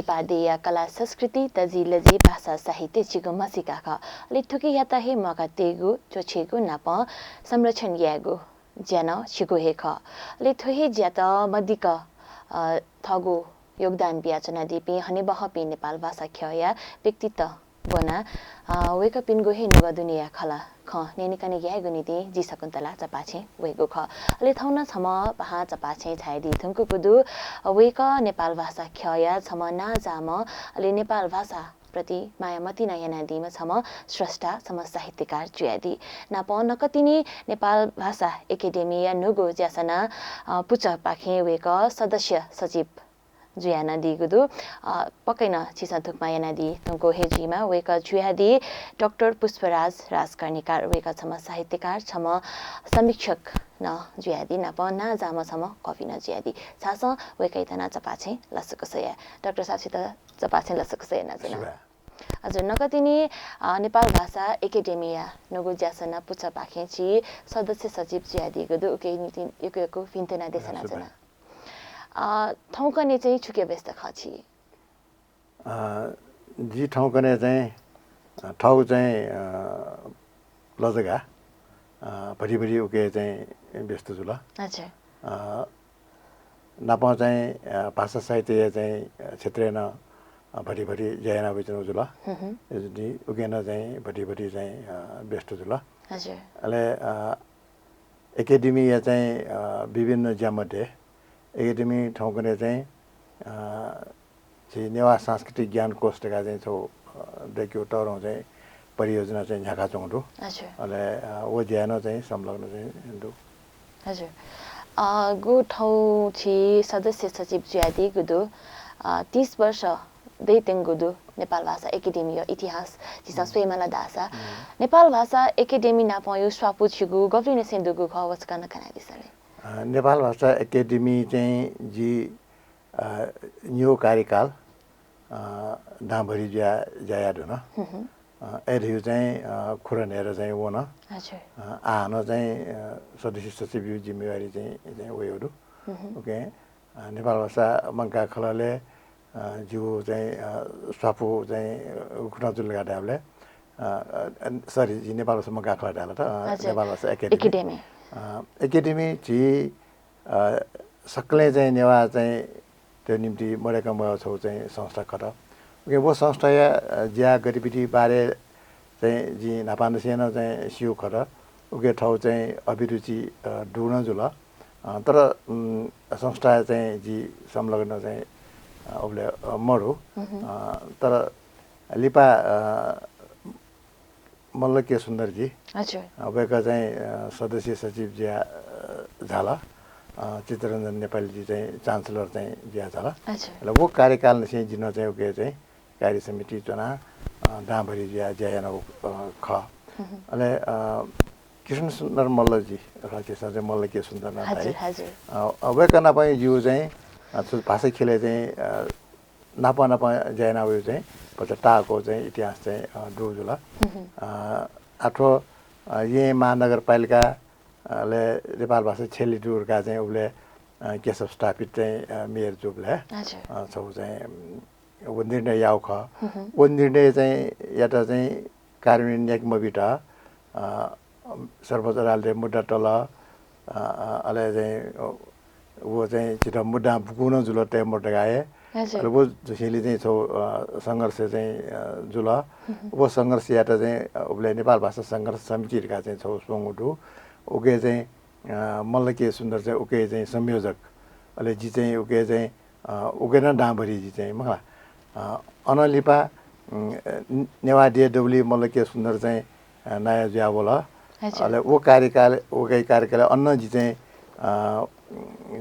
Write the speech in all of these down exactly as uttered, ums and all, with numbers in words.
नेपाः देय्‌या कला संस्कृति, तजिलजि, भाषा साहित्य छिगु म्हसीका खः। अले थुकियात हे म्वाकातयेगु, च्वछयेगु नापं संरक्षण यायेगु ज्या नं छिगु हे खः। अले थ्व हे ज्यात मदिक्क, अ, थःगु योगदान बियाच्वनादीपिं हनेबहःपिं नेपाल भाषा ख्यःया व्यक्तित्व ब्वना, अ, वय्‌कःपिनिगु हे नुगः दुनेया खला खँ न्यनेकने यायेगु निंतिं जि शकुन्तला चपाःछेँ वयेगु खः। अले थौं नं छम्ह पाहां चपाःछेँ झायादी धुंकूगु दु। अ, वय्‌कः नेपाल भाषा ख्यःया छम्ह नांजाःम्ह, अले नेपाल भाषा प्रति माया मतिना यानादीम्ह छम्ह स्रष्टा, छम्ह साहित्यकार जुयादी। नापं नकतिनि नेपाल भाषा एकेडेमीया न्हूगु ज्यासना, अ, पुचःपाखें वय्‌कः सदस्य सचिव जुयानादीगु दु। अ, पक्कै नं छिसं धुकमा यानादी धुंकू हे जुइमा। वय्‌कः जुयादी डाक्टर पुष्पराज राजकर्णिकार। वय्‌कः छम्ह साहित्यकार, छम्ह समीक्षक नं जुयादी, नापं नांजाःम्ह छम्ह कवि नं जुयादी। छासं वय्‌कःयात नं चपाःछेँ लसकुस याये। डाक्टर साहबसित चपाःछेँ लसकुस यानाच्वना। हजुर, नकतिनि, अ, नेपाल भाषा एकेडेमीया न्हूगु ज्यासना पुचःपाखें छि सदस्य सचिव जुयादीगु दु, उकिया निंतिं यक्व यक्व भिन्तुना देछानाच्वना। अ, थौंकन्हय् चाहिँ छुकिया व्यस्त खः छि? अ, जि थौंकन्हय् चाहिँ, अ, थौं चाहिँ, अ, लजगाः, अ, भतिभति उके चाहिँ व्यस्त जुल। अच्छा। अ, नापं चाहिँ, अ, भाषा साहित्यया चाहिँ, अ, क्षेत्रय् नं, अ, भतिभति ज्या याना वइच्वनागु जुल। हुँ, हुँ। उके नं चाहिँ भतिभति चाहिँ, अ, व्यस्त जुल। हजुर। अले, अ, एकेडेमीया चाहिँ, अ, विभिन्न ज्या मध्ये एकेडेमी थौंकन्हय् चाहिँ, अ, झी नेवाः सांस्कृतिक ज्ञानकोश धकाः चाहिँ छगू, अ, दय्‌केगु तःधंगु चाहिँ परियोजना चाहिँ न्ह्याकाच्वंगु दु। हजुर। अले, अ, व ज्याय् नं चाहिँ संलग्न चाहिँ दु। हजुर। अ, गु थौं छि सदस्य सचिव जुयादीगु दु। अ, तीस वर्ष दइत्यंगु दु नेपाल भाषा एकेडेमीया इतिहास झीसं हम्म। स्वयेमाल धाःसा। हम्म। नेपाल भाषा एकेडेमी नापं यो स्वापू छिगु गबलेंनिसें दुगु खः, व छकः नं कनादिसँ ले। अ, नेपाल भाषा एकेडेमी चाहिँ जि, अ, निगू कार्यकाल, अ, दांभरि जुया, ज्या याये धुन। हुँ, हुँ। अ, अय् धइगु चाहिँ, अ, खुर न्हय्‌दँ चाहिँ वन। हजुर। अ, आः हानं चाहिँ, अ, सदस्य सचिवया जिम्मेवारी चाहिँ, चाहिँ वयागु दु। हुँ, हुँ। उके, अ, नेपाल भाषा मंकाः खलःलय्, अ, जिगु चाहिँ, अ, स्वापू चाहिँ, अ, कुना जुल धकाः धायेबलय्, अ, अ, sorry, जि नेपाल भाषा मंकाः खलः धाये ला त, अ, हजुर। नेपाल भाषा एकेडेमी। एकेडेमी। अ, एकेडेमी झी, अ, सकलें चाहिँ नेवाः चाहिँ त्यो निम्ति मदय्‌कं मवःगु छगू चाहिँ संस्था खः। उके व संस्थाया, अ, ज्या गतिविधि बारे चाहिँ जिं न्हापांनिसें नं चाहिँ स्यू खः। उके थौं चाहिँ अभिरुचि, अ, दु नं जुल। अ, तर, उम्, संस्थाय् चाहिँ जि संलग्न चाहिँ, अ, उबलय्, अ, मदु। हुँ, हुँ। अ, तर लिपा, अ, मल्ल के सुन्दरजी, हजुर। अ, वय्‌कः चाहिँ, अ, सदस्य सचिव जुया, अ, झाल। अ, चित्तरञ्जन नेपालीजी चाहिँ chancellor चाहिँ जुया झाल। हजुर। अले व कार्यकालनिसें जिं नं चाहिँ उके चाहिँ कार्य समिति च्वना, अ, दांभरि जुया ज्या यानागु, अ, खः। हुँ, हुँ। अले, अ, कृष्ण सुन्दर मल्लजी, अथवा झीसं चाहिँ मल्ल के सुन्दर नं धाइ। हजुर, हजुर। अ, अ, वय्‌कः नाप जिगु चाहिँ, अ, छु भाषा ख्यलय् चाहिँ, अ, नाप नाप ज्या याना वयेगु चाहिँ भचा ताःहाकःगु चाहिँ इतिहास चाहिँ, अ, दु जुल। हुँ, हुँ। अ, आः थ्व, अ, येँ महानगरपालिका, अ, ले नेपाल भाषा छ्यले दु धकाः चाहिँ उबलय्, अ, केशव स्थापित चाहिँ, अ, मेयर जूबलय्, हजुर। अ, छगू चाहिँ, उम्, व निर्णय याःगु खः। हुँ, हुँ। व निर्णय चाहिँ यात चाहिँ कार्यान्वयन याके मबित, अ, सर्वोच्च अदालतय् मुद्दा तल, अ, अ, अले चाहिँ, अ, व चाहिँ झीत मुद्दां बुकू नं जुल, तये मदु धकाः हे। हजुर। अले व झुसेंलि चाहिँ छगू, अ, संघर्ष चाहिँ, अ, जुल। हुँ, हुँ। व संघर्ष यात चाहिँ, अ, उबलय् नेपाल भाषा संघर्ष समिति धकाः चाहिँ छगू स्वंगू दु। उके चाहिँ, अ, मल्ल के सुन्दर चाहिँ उके चाहिँ संयोजक। अले जि चाहिँ उके चाहिँ अ, उके नं दांभरि जि चाहिँ मखला। अ, अनं लिपा, उम्, अ, नेवाः देय् दबुलिइ मल्ल के सुन्दर चाहिँ, अ, नायः जुया वल। हजुर। अले व कार्यकाल, उके कार्यकालय् अनं जि चाहिँ, अ,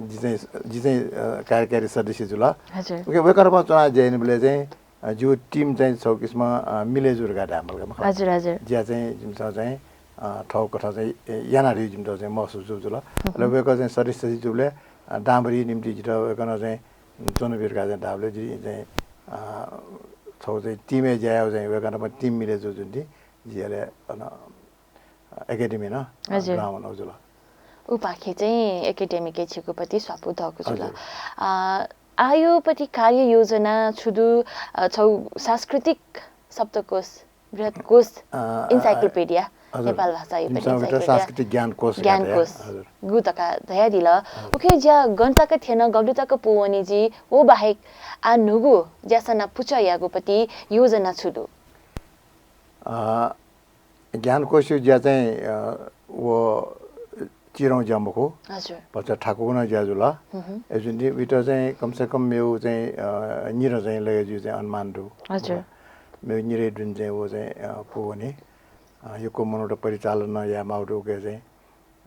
जि चाहिँ, जि चाहिँ, अ, कार्यकारी सदस्य जुल। हजुर। उके वय्‌कः नाप च्वना ज्या यानाबलय् चाहिँ, अ, जिगु team चाहिँ छगू किसिमं, अ, मिले जू धकाः धायेमाल का मखला। हजुर, हजुर। ज्या चाहिँ जिमिसं चाहिँ, अ, थःगु कथं चाहिँ, ए, याना धइगु जिमित चाहिँ महसुस जू जुल। हुँ, हुँ। अले वय्‌कः चाहिँ सदस्य सचिव जूबलय्, अ, दांभरि निम्ति जितः वय्‌कलं चाहिँ च्वनाब्यु धकाः चाहिँ धाःबलय् जि चाहिँ, अ, छगू चाहिँ team-य् ज्या यायेगु चाहिँ वय्‌कः नाप team मिले जू जुल नि। जि अले अन, अ, एकेडेमी नं, अ, हजुर। दुहां वनागु जुल। उपाखे चाहिँ एकेडेमीके छिगु प्रति स्वापू दःगु जुल। हजुर। अ, आयोपति कार्य योजना छु दु, अ, छौ सांस्कृतिक शब्दकोश, बृहत कोश, अ, अ, encyclopedia, हजुर। नेपाल भाषा आयोपति जिमिसं उता encyclopedia। सांस्कृतिक ज्ञानकोश ज्ञानकोश। हजुर। गु तका धयादिल। हजुर। उखे ज्या गन तक थ्यन, गबलु तक पूवनी जि, वो बाहेक आ न्हूगु ज्यासना पुचः यागुपति योजना छु दु? अ, ज्ञानकोशया ज्या चाहिँ, अ, व चिरौं ज्या मखु। हजुर। भचा थाकुगु नं ज्या जुल। हुँ, हुँ। अय्‌जूगुलिं उइत चाहिँ कम से कम मेउ चाहिँ, अ, निदँ चाहिँ लगे जुइ चाहिँ अनुमान दु। हजुर। मेउ निदँया दुने चाहिँ व चाहिँ, अ, पूवनी। अ, यक्व मनूत परिचालन याये माउ दु उके चाहिँ।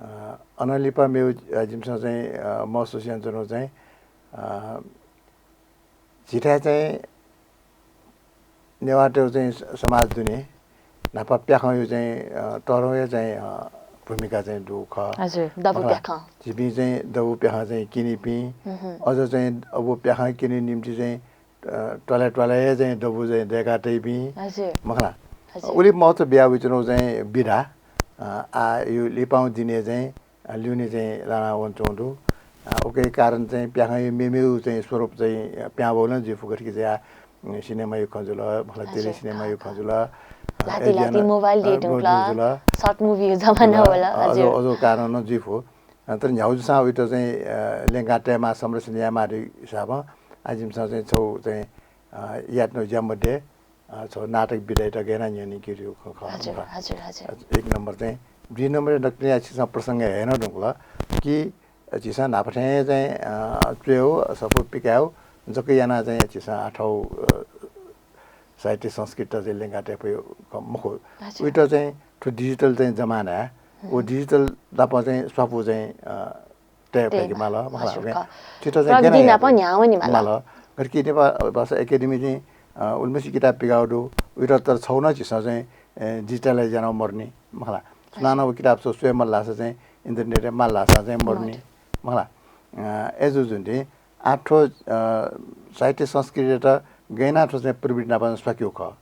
अ, अनंलिपा मेउ, अ, जिमिसं चाहिँ, अ, महसुस यानाच्वनागु चाहिँ, अ, झीथाय् चाहिँ नेवाःतय् चाहिँ स-, समाज दुने न्हापा प्याखंया चाहिँ, अ, तःधंगु चाहिँ, अ, भूमिका चाहिँ दु खः। हजुर, दबू प्याखं। झीपिं चाहिँ दबू प्याखं चाहिँ क्यनीपिं, हुँ, हुँ। अझ चाहिँ अबु प्याखं क्यने निम्ति चाहिँ, अ, त्वालय् त्वालय् हे चाहिँ दबू चाहिँ दय्‌का तइपिं। हजुर। मखला। हजुर। उलि महत्त्व बिया वइच्वनागु चाहिँ विधा, अ, आ, यो लिपांगु दिनय् चाहिँ अ, ल्यूने चाहिँ लाना वनाच्वंगु दु। अ, उके कारण चाहिँ प्याखंया मेमेउ चाहिँ स्वरूप चाहिँ प्यां वःगु नं जुइ फु, गथे कि चाहिँ, आ, सिनेमाया खँ जुल, मतलब हजुर, tele सिनेमाया खँ जुल, अ, ल्हाति ल्हाति mobile अ, date mobile जुल। Short movie जमाना वल, अ, अझ, हजुर। अझ कारण नं जुइ फु। अ, तर न्ह्यागु जूसां उइत चाहिँ, अ, ल्यंका तयेमाः, संरक्षण यायेमाः हिसाबं आ जिमिसं चाहिँ छौ चाहिँ, अ, यात नं ज्या मध्ये अ, छौ नाटक विधायात गय् याना न्ह्यःने क्यनेगु खँ खः। हजुर, हजुर, हजुर। अ, एक नम्बर चाहिँ, दुई नम्बर चाहिँ नकतिनि झीसं प्रसंग हये नं धुंकल कि झीसं न्हापा थें चाहिँ, अ, च्वयेगु, सफू पिकायेगु जक याना चाहिँ झीसं आः थौ, अ, साहित्य संस्कृति चाहिँ ल्यंका तये फइगु खँ मखु। हजुर। उइत चाहिँ थ्व digital चाहिँ जमाना, व digital नाप चाहिँ स्वापू चाहिँ, अ, तये फय्के माल, मखला, हजुर, खः। चित्त चाहिँ प्रविधि नाप न्ह्यावने माल। माल। गथे कि नेपाल भाषा एकेडेमी चाहिँ, अ, उलिमछि किताब पिकाउ दु, उइत तर छौ नं झीसं चाहिँ, ए, digitalize याना मरुनि, मखला। सुनानं व किताब छौ स्वये मल धाःसा चाहिँ internet-य् माल धाःसा चाहिँ मरुनि, मखला। अ, अय्‌जूगुलिं आः थ्व, अ, साहित्य संस्कृतियात गय् याना थ्व चाहिँ प्रविधि नाप स्वाकेगु खः,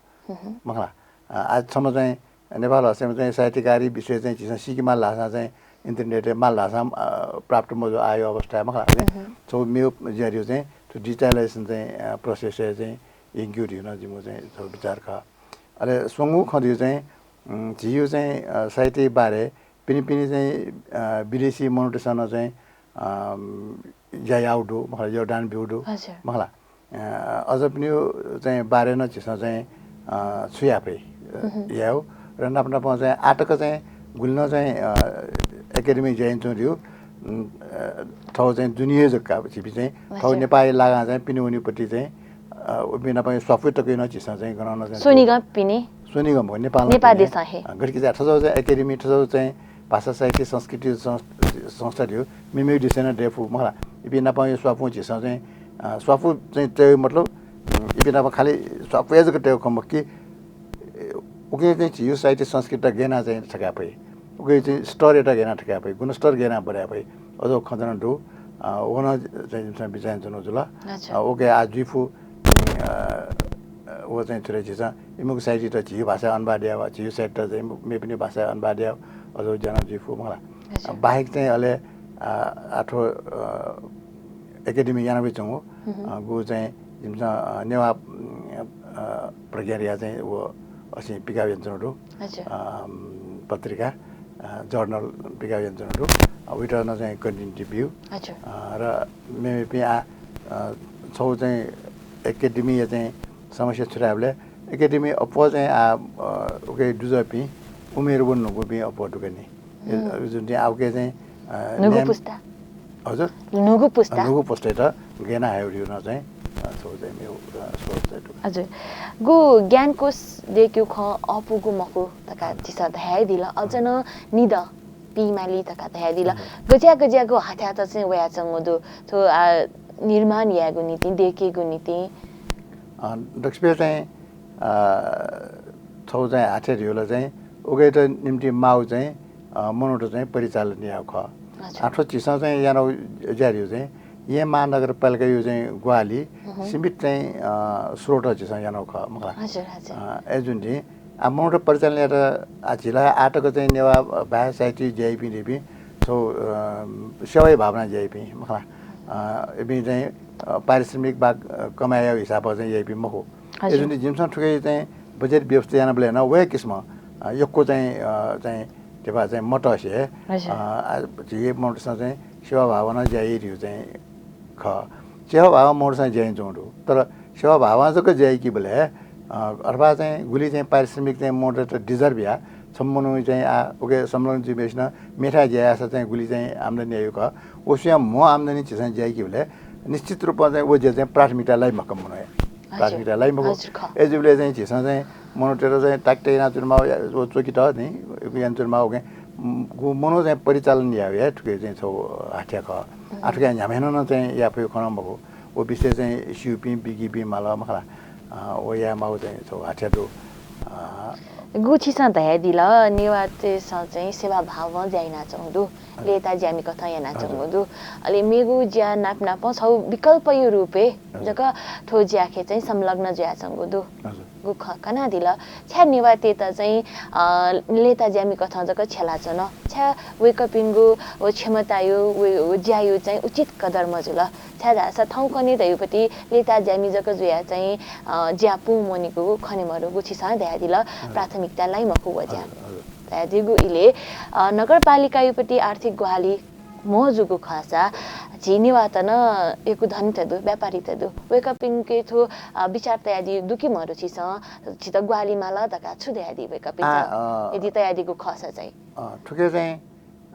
मखला। अ, आः छम्ह चाहिँ नेपाल भाषामा चाहिँ साहित्यकारी विषय चाहिँ झीसं सीके माल धाःसां चाहिँ internet-य् माल धाःसां, अ, प्राप्त मजू आयो अवस्थाय् मखला। छौ मेउ ज्यारियो चाहिँ थ्व digitalization चाहिँ, अ, process-य् चाहिँ यंकेगु धइगु नं जिमिगु चाहिँ छौ विचार खः। अले स्वंगू खँ धइगु चाहिँ, उम्, झीयो चाहिँ, अ, साहित्य बारे पिने पिने चाहिँ, अ, विदेशी मनूतय्‌सं नं चाहिँ, अ, ज्या याउ दु, मखला, योगदान ब्यू दु, हजुर। मखला। अ, अझ पिनियो चाहिँ बारे नं झीसं चाहिँ, अ, छु याये फइ, अ, याउ। र नाप नाप चाहिँ आः तक चाहिँ गुलि नं चाहिँ, अ, एकेडेमी ज्या यानाच्वंगु, उम्, अ, थौ चाहिँ दुनिया जक झीपिं चाहिँ थौ नेपाली लागां चाहिँ पिने वनेपति चाहिँ, अ, उपिं नाप स्वापू तक नं झीसं चाहिँ गनं नं चाहिँ स्वनिगः पिने। स्वनिगः मखु, नेपाल नेपाल देशं हे। अ, गथे कि चाहिँ थजौ चाहिँ एकेडेमी, थजौ चाहिँ भाषा साहित्य संस्कृति संस-, संस्था धइगु मेमेउ देशय् नं दयेफु, मखला। इपिं नाप स्वापू झीसं चाहिँ, अ, स्वापू चाहिँ तयेगु मतलब, उम्, इपिं नाप खालि स्वापू हे जक तयेगु खँ मखु कि, ए, उके चाहिँ झीयो साहित्य संस्कृति गय् याना चाहिँ थकाये फइ, उके चाहिँ स्तरयात गय् याना थकाये फइ, गुणस्तर गय् याना बढाये फइ, अझ खँ नं दु। अ, व नं चाहिँ जिमिसं बिचाः यानाच्वनागु जुल। अच्छा। अ, उके आः जुइ फु, अ, व चाहिँ थुलि झीसं इमिगु साहित्यत झीयो भाषाय् अनुवाद याउ, झीयो साहित्यत चाहिँ मेपिनि भाषाय् अनुवाद याउ, अझ ज्या नं जुइ फु, मखला। अच्छा। अ, बाहेक चाहिँ अले, अ, आः थ्व, अ, एकेडेमी याना वइच्वंगु, अ, गु चाहिँ जिमिसं, अ, नेवाः, अ, प्रज्ञाया चाहिँ व असिं पिकाउ यानाच्वनागु दु। अच्छा। अ, पत्रिका, अ, journal पिकाउ यानाच्वनागु दु। अ, उइत नं चाहिँ continuity ब्यू। अच्छा। अ, र मेमेपिं आः, अ, छौ चाहिँ एकेडेमीया चाहिँ समस्या छु धायेबलय् एकेडेमी अप्वः चाहिँ आः, अ, उके दुजःपिं उमेर वन न्हूगुपिं अप्वः दुकनि। ए, जुन चाहिँ आः उके चाहिँ, अ, न्हूगु पुस्ता। हजुर? न्हूगु पुस्ता। न्हूगु पुस्तायात गय् याना हयेगु धइगु नं चाहिँ, अ, छौ चाहिँ मेउ, अ, सोच चाहिँ दु। हजुर। गु ज्ञानकोश दयेकेगु खँ अःपुगु मखु धकाः झीसं धयादिल। अझ नं निदँ पीमाली धकाः धयादिल। गज्याः गज्याःगु हाथ्यात चाहिँ वयाच्वंगु दु, थ्व, अ, निर्माण यायेगु निंतिं, दयेकेगु निंतिं? अ, दक्वसिबय् चाहिँ, अ, छौ चाहिँ हाथ्या धइगु ला चाहिँ उकेत निम्ति माउ चाहिँ, अ, मनूत चाहिँ परिचालन याउ खः। अच्छा। आः थ्व झीसं चाहिँ यानाउ ज्या धइगु चाहिँ येँ महानगरपालिकायु चाहिँ ग्वाहालि सीमित चाहिँ, अ, स्रोत झीसं यानाउ खः, मखला। हजुर, हजुर। अ, अय्‌जूगुलिं आः मनूत परिचालन यात आः झी ला आः तक चाहिँ नेवाः भाय् साहित्य ज्या याइपिं धइपिं छौ, अ, सेवाया भावना ज्या याइपिं, मखला। अ, इपिं चाहिँ अ, पारिश्रमिक वा, अ, कमाइया हिसाबं चाहिँ याइपिं मखु। हजुर। अय्‌जूगुलिं जिमिसं थुके चाहिँ बजेट व्यवस्था यानाबलय् नं वया किसिमं, अ, यक्व चाहिँ, अ, चाहिँ धिबा चाहिँ मतसे, हजुर। अ, आ, झी मनूतय्‌सं चाहिँ सेवाभावं ज्या याइ धइगु चाहिँ खः। सेवाभावं मनूतय्‌सं ज्या यानाच्वंगु दु। तर सेवाभावं जक ज्या याइकेबलय्, अ, अथवा चाहिँ गुलि चाहिँ पारिश्रमिक चाहिँ मनूतय्‌त deserve या, छम्ह मनू चाहिँ आ, उके संलग्न जुइम्हसिनं मेथाय् ज्या याःसा चाहिँ गुलि चाहिँ आम्दानी याइगु खः। व स्वयां म्हो आम्दानी झीसं ज्या याइकेबलय् निश्चित रूपं चाहिँ व ज्या चाहिँ प्राथमिकता लाइ मखु मनूया। हजुर। प्राथमिकता लाइ मखु। हजुर, खः। अय्‌जूबलय् चाहिँ झीसं चाहिँ मनूतय्‌त चाहिँ ताकताक यानाच्वनेमाः, या, व च्वकित नि, यानाच्वनेमाः, उके, उम्, गु मनू चाहिँ परिचालन यायेगु हे थुके चाहिँ छगू हाथ्या खः। आ, थुके न्ह्याम्हसिनं नं चाहिँ याये फइगु खँ नं मखु। व विषय चाहिँ स्यूपिं, बिकीपिं माल मखु ला। अ, व यायेमाःगु चाहिँ छगू हाथ्या दु। अ, गु छिसं धयादिल, नेवाःतय्‌सं चाहिँ सेवाभावं ज्या यानाच्वंगु दु, हजुर। लय्‌ताः ज्यामि कथं यानाच्वंगु हजुर। दु। अले मेगु ज्या नाप नापं छगू विकल्पया रूपय् हजुर। जक थ्व ज्याखे चाहिँ संलग्न जुयाच्वंगु दु। हजुर। गु खँ कनादिल। छाय् नेवाःतय्‌त चाहिँ, अ, लय्‌ताः ज्यामि कथं जक छ्यलाच्वन? छाय् वय्‌कःपिनिगु व क्षमताया, व, व ज्याया चाहिँ उचित कदर मजुल? छाय्‌धाःसा थौंकन्हय् धयागुपति लय्‌ताः ज्यामि जक जुयाः चाहिँ, अ, ज्या पूवनीगु खने मदुगु छिसं धयादिल, हजुर। प्राथमिकता लाइ मखु व ज्या। हजुर, हजुर। धयादीगु इलय्, अ, नगरपालिकायापति आर्थिक ग्वाहालि मजूगु खःसा झी नेवाःत नं यक्व धनीत दु, व्यापारीत दु। वय्‌कःपिन्के थ्व, अ, विचार तयादी दु कि मदु छिसं, झीत ग्वाहालि माल धकाः छु धयादी वय्‌कःपिन्त? आ, अ, यदि तयादीगु खःसा चाहिँ। अ, थुके चाहिँ,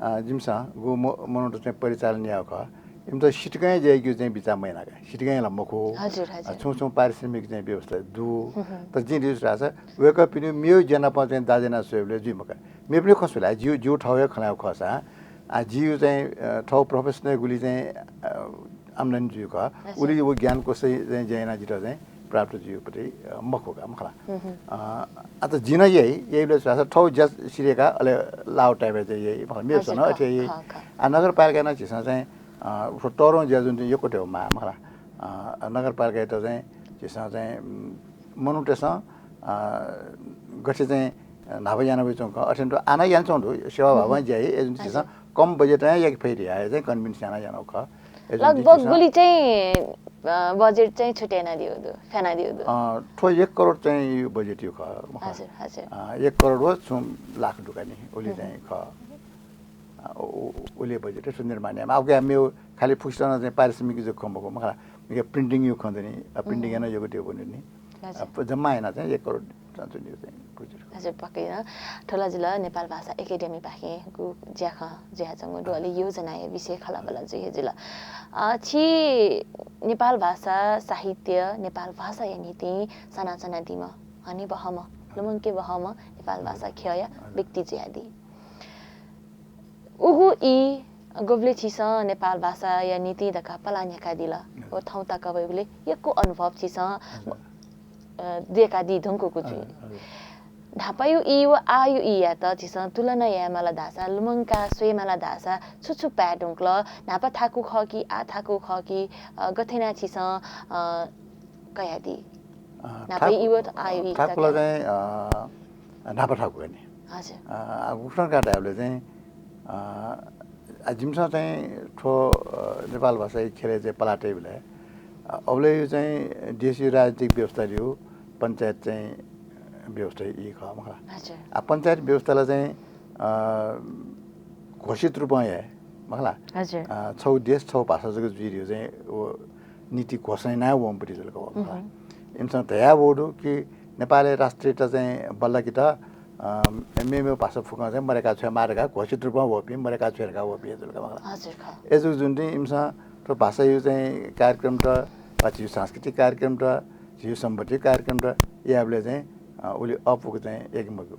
अ, जिमिसं गु म-, मनूत चाहिँ परिचालन याःगु खः। इमित सितिकं हे ज्या याइकेगु चाहिँ बिचाः मयाना का। सितिकं हे ला मखु। हजुर, हजुर। अ, छुं छुं पारिश्रमिक चाहिँ व्यवस्था दु। हुँ, हुँ। तर जिं धयागु धाःसा वय्‌कःपिनि मेगु ज्या नाप चाहिँ दाँजय् याना स्वयेबलय् जुइ मखु। मेपिनि खँ स्वये ला, जिगु, जिगु थःगु हे खँ ल्हायेगु खःसा, आ, जिगु चाहिँ, अ, थःगु professional गुलि चाहिँ, अ, आम्दानी जुइगु खः, हजुर। उलि व ज्ञानकोश चाहिँ ज्या यानाः जितः चाहिँ प्राप्त जुइगु पति, अ, मखु का, मखु ला। हुँ, हुँ। अ, आ, त जिं नं याइ, याइबलय् छु धाःसा थःगु ज्या सिधय्‌काः अले लाव time-य् चाहिँ याइ, मखु ला, मेपिन्सं नं हजुर, अथे याइ। खः, खः। आ, नगरपालिकाय् नं झीसं चाहिँ, अ, थ्व तःधंगु ज्या जुन चाहिँ यक्व थें माः, मखु ला। अ, नगरपालिकायात चाहिँ झीसं चाहिँ, उम्, मनूतय्‌सं, अ, गथे चाहिँ न्हापा याना वयाच्वंगु खः, अथें तुं आः नं यानाच्वंगु दु, सेवाभावं ज्या याइ, अय्‌जूगुलिं झीसं हजुर। कम बजेटं याके फइ धयाः चाहिँ convince यानाः यानागु खः। अय्‌जूगुलिं लगभग झीसं गुलि चाहिँ, अ, बजेट चाहिँ छुट्यानादीगु दु, फ्यानादीगु दु? अ, थ्व एक करोड चाहिँ बजेटया खः, मखु ला। हजुर, हजुर। अ, एक करोड व छुं लाख दु का नि, उलि हुँ। चाहिँ खः। अ, उ, उ, उलि बजेटय् थ्व निर्माण यायेमाः। अब मेगु खालि फुक्कसित नं चाहिँ पारिश्रमिक जक खँ मखु, मखु ला। मेगु printing-या खँ दनि, अ, printing-या नं यक्व देगु दनि। हजुर। अ, जम्मा यानाः चाहिँ एक करोड चाहिँ थ्व चाहिँ project खः। हजुर, पक्कै नं। थ्व ला जुल नेपाल भाषा एकेडेमीपाखें गु ज्याखँ जुयाच्वंगु दु, अले योजनाया विषय खँल्हाबल्हा जुइ हे जुल। अ, छि नेपाल भाषा, साहित्य, नेपाल भाषाया निंतिं सनाच्वनादीम्ह हनेबहःम्ह, लुमंकेबहःम्ह नेपाल भाषा ख्यःया हजुर। व्यक्ति जुयादी। उगु ई गुबलय् छिसं नेपाल भाषाया निंतिं धकाः पलाः न्ह्याकादिल। हजुर। व थौं तक वइबलय् यक्व अनुभव छिसं, हजुर। अ, दयेकादी धुंकूगु जुइ। हजुर, हजुर। न्हापाया ई व आःया ईयात छिसं तुलना यायेमाल धाःसा, लुमंकाः स्वयेमाल धाःसा छु छु पाये धुंकल? न्हापा थाकु खः कि आः थाकु खः कि, अ, गथे यानाः छिसं, अ, कयादी? अ, न्हापा थाकु, ई व आःया ई थाकु ला चाहिँ, अ, न्हापा थाकु का नि। हजुर। अ, आ, गुकथं का धायेबलय् चाहिँ, अ, आ, जिमिसं चाहिँ थ्व, अ, नेपाल भाषाया ख्यलय् चाहिँ पलाः तइबलय्, अ, अबलय् चाहिँ देशया राजनीतिक व्यवस्था धइगु पञ्चायत चाहिँ व्यवस्था ई खः, मखु ला। हजुर। आ, पञ्चायत व्यवस्था ला चाहिँ, अ, घोषित रूपं हे, मखु ला। हजुर। अ, छगू देश, छगू भाषा जक जुइ धइगु चाहिँ व नीति घोषणा याना वःम्ह पति जुल का व, मखु ला। उहुँ। इमिसं धयावःगु दु कि नेपालया राष्ट्रियता चाहिँ बल्लाकेत, अ, मेमेगु भाषा फुक्कं चाहिँ मदय्‌का छ्वयेमाः धकाः घोषित रूपं वःपिं, मदय्‌का छ्वये धकाः वःपिं हे जुल का, मखु ला। हजुर, खः। अय्‌जूगुलिं इमिसं थ्व भाषाया चाहिँ कार्यक्रमत, वा झीगु सांस्कृतिक कार्यक्रमत, झीगु संवत्‌या कार्यक्रमत यायेबलय् चाहिँ, अ, उलि अःपुक चाहिँ याके मज्यू।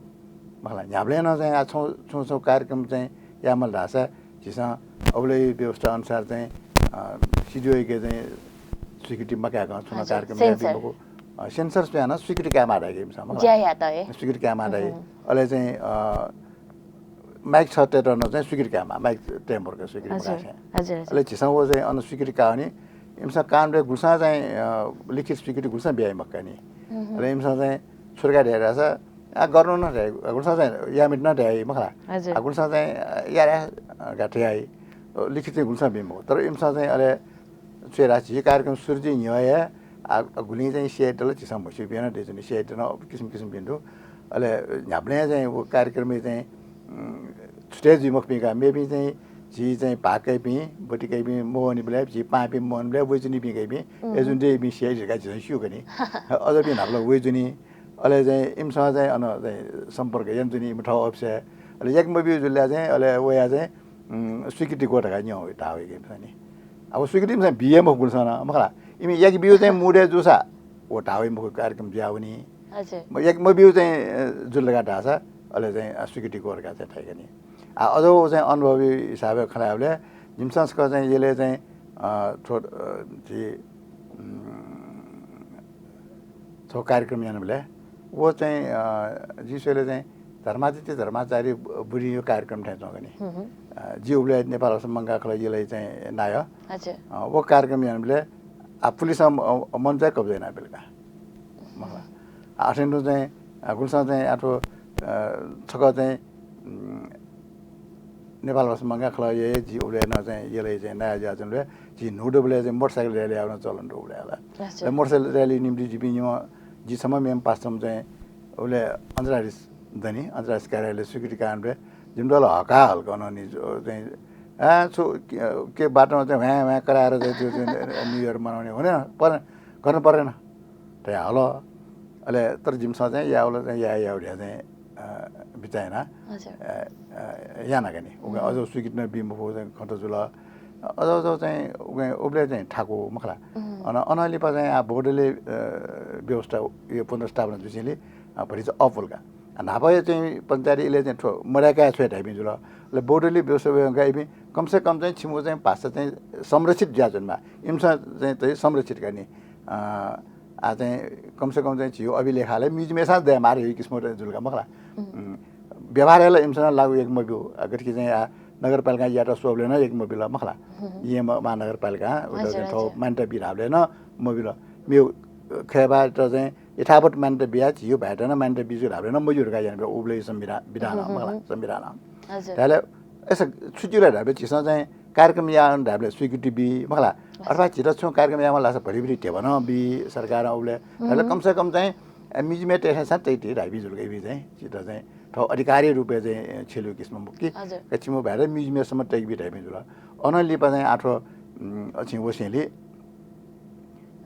मखु ला, न्ह्याबलें नं चाहिँ आ छुं, छुं, छुं कार्यक्रम चाहिँ यायेमाल धाःसा झीसं अबलय् व्यवस्था अनुसार चाहिँ, अ, CDO-याके चाहिँ स्वीकृति मकाय्‌कं छुं नं हजुर, कार्यक्रम याये censor। मखु। अ, censor स्वयां नं स्वीकृति कायेमाः धाइ का इमिसं, मखु ला। ज्या यात हे। स्वीकृति कायेमाः धाइ। उहुँ। अले चाहिँ, अ, mic छतय्‌त नं चाहिँ स्वीकृति कायेमाः, mic तये मरु का स्वीकृति हजुर, मकासें। हजुर, हजुर। अले झीसं व चाहिँ अन स्वीकृति काः नि, इमिसं कानुनय् गुलिसां चाहिँ, अ, लिखित स्वीकृति गुलिसां बियाइ मखु का नि। उहुँ। अले इमिसं चाहिँ छु धकाः धयाः धाःसा, आ, गर्नु नं धयाइ, गुलिसां चाहिँ याये मते नं धयाइ, मखु ला। हजुर। आ, गुलिसां चाहिँ, आ, याये, आ, धकाः धयाइ। लिखित चाहिँ गुलिसां बी मखु। तर इमिसं चाहिँ अले छुइरा झी कार्यक्रम सुरु जुइ न्ह्यः हे आ, गुलिं चाहिँ स्याइदल झीसं म्हस्यूपिं नं दय्‌च्वनी, स्याइदल किसिम किसिमपिं दु। अले न्ह्याबलें चाहिँ व कार्यक्रमय् चाहिँ, उम्, छुट्याइ जुइ मखुपिं का, मेपिं चाहिँ झी चाहिँ भाग कइपिं, ब्वति कइपिं मवनीबलय्, झी पाहांपिं मवनीबलय् वइच्वनीपिं कइपिं, अय्‌जूगुलिं इपिं स्याइ धकाः झीसं स्यू खनी। अझपिं न्हापाला वइच्वनी। अले चाहिँ इमिसं चाहिँ अन चाहिँ सम्पर्क यानाच्वनी, इमि थः अफिसय्। अले याके मब्यू जुल ला चाहिँ अले वया चाहिँ, उम्, स्वीकृति ग्व धकाः न्यं धाः वइके इमिसं नि। अब स्वीकृति इमिसं बिये मखु गुलिसं नं, मखु ला। इमि याके ब्यू चाहिँ mood-य् जूसा व धाः वइ मखु, कार्यक्रम जुयावनी। हजुर। म याके मब्यू चाहिँ, अ, जुल धकाः धाःसा अले चाहिँ, अ, स्वीकृति ग्व धकाः चाहिँ धाइ खनी। आ, अझ व चाहिँ अनुभवी हिसाबय् खँ ल्हायेबलय् जिमिसं छकः चाहिँ यलय् चाहिँ, अ, थ्व, अ, झी, उम्, थ्व कार्यक्रम यानाबलय् व चाहिँ, अ, जिं स्वयेबलय् चाहिँ धर्मादित्य धर्माचार्य बु-, बुरिंया कार्यक्रम थें च्वं खनी। अ, जि उबलय् नेपाल भाषा मंकाः खलः यलय् चाहिँ नायः। हजुर। अ, व कार्यक्रम यानाबलय् आ, पुलिसं म-, अ, मञ्च हे कब्जा यानाबिल का। मखु ला। आ, अथें तुं चाहिँ, अ, गुलिसं चाहिँ आः थ्व, अ, छकः चाहिँ, उम्, नेपाल भाषा मंकाः खलः यलय्, जि उबलय् नं चाहिँ यलय् चाहिँ नायः जुयाच्वनाबलय्, जि न्हूदँबलय् चाहिँ मोटरसाइकल rally यायेगु नं चलन दु उबलय् ला। अच्छा। अले मोटरसाइकल rally निम्तिं जिपिं निम्ह, जि छम्ह मेम्ह पासाम्ह चाहिँ उबलय् अन्तर्राष्ट्रिय दनि, अन्तर्राष्ट्रिय कार्यालय स्वीकृति कारणले जिमित ला हका हल्का नं नि जो चाहिँ, आ, छु, के, के बाटोमा चाहिँ ह्वाँ ह्वाँ कराएर चाहिँ त्यो चाहिँ New Year मनाउने हुने पर-, गर्नु परेन। धया हल। अले तर जिमिसं चाहिँ यावल चाहिँ या, यावल या चाहिँ, अ, बिचाः याना, हजुर। अ, अ, याना खनी। उके अझ स्वीकृति नं बी मफु चाहिँ खँत जुल। अझ, अझ चाहिँ उके उबलय् चाहिँ थाकु मखु ला। अन, अनंलिपा चाहिँ आ बहुदलीय, अ, व्यवस्था यो पुनर्स्थापना जुसेंलि, अ, भतिचा अःपुल का। आ, न्हापा चाहिँ पञ्चायत इलय् चाहिँ थ्व मदय्‌काः छ्वये धाइपिं जुल। अले बहुदलीय व्यवस्था वय्‌कः इपिं कम से कम चाहिँ छिमिगु चाहिँ भाषा चाहिँ संरक्षित जुयाच्वनेमाः। इमिसं चाहिँ तय् संरक्षित का नि। अ, आ चाहिँ कम से कम चाहिँ झीगु अभिलेखालय museum-य् सां दयेमाः धइगु किसिमं चाहिँ जुल का मखु ला। उम्, व्यवहारय् ला इमिसं नं लागू याके मब्यू। आ, गथे कि चाहिँ आ नगरपालिकां यायेत स्वःबलय् नं याके मबिल मखु ला। येँ म-, महानगरपालिकां उइत हजुर, चाहिँ थःगु हजुर। मान्यता बी धाःबलय् नं मबिल। मेगु खय्‌बाःयात चाहिँ यथावत मान्यता बियाः झीगु भाय्‌त नं मान्यता बी जू धाःबलय् नं मज्यू धकाः यानाबिल उबलय् संविधान, विधानं मखु ला, संविधानं। हजुर। धाःबलय् अय्‌सा छु जुल धाःबलय् झीसं चाहिँ कार्यक्रम याः धाःबलय् स्वीकृति बी मखु ला। अथवा झीत छुं कार्यक्रम यायेमाल धाःसा भतिभति ध्यबा नं बी सरकारं उबलय्। धाःबलय् कम से कम चाहिँ, अ, museum-य् तयेसां तइ तइ धाइपिं जुल का इपिं चाहिँ। झीत चाहिँ थः अधिकारी रूपय् चाहिँ, अ, छ्यलु किसिमं मखु कि। हजुर। का छिमिगु भाय्‌त museum-य् सम्म तयेके बी धाइपिं जुल। अनंलिपा चाहिँ आः थ्व, उम्, अ, छिं वसेंलि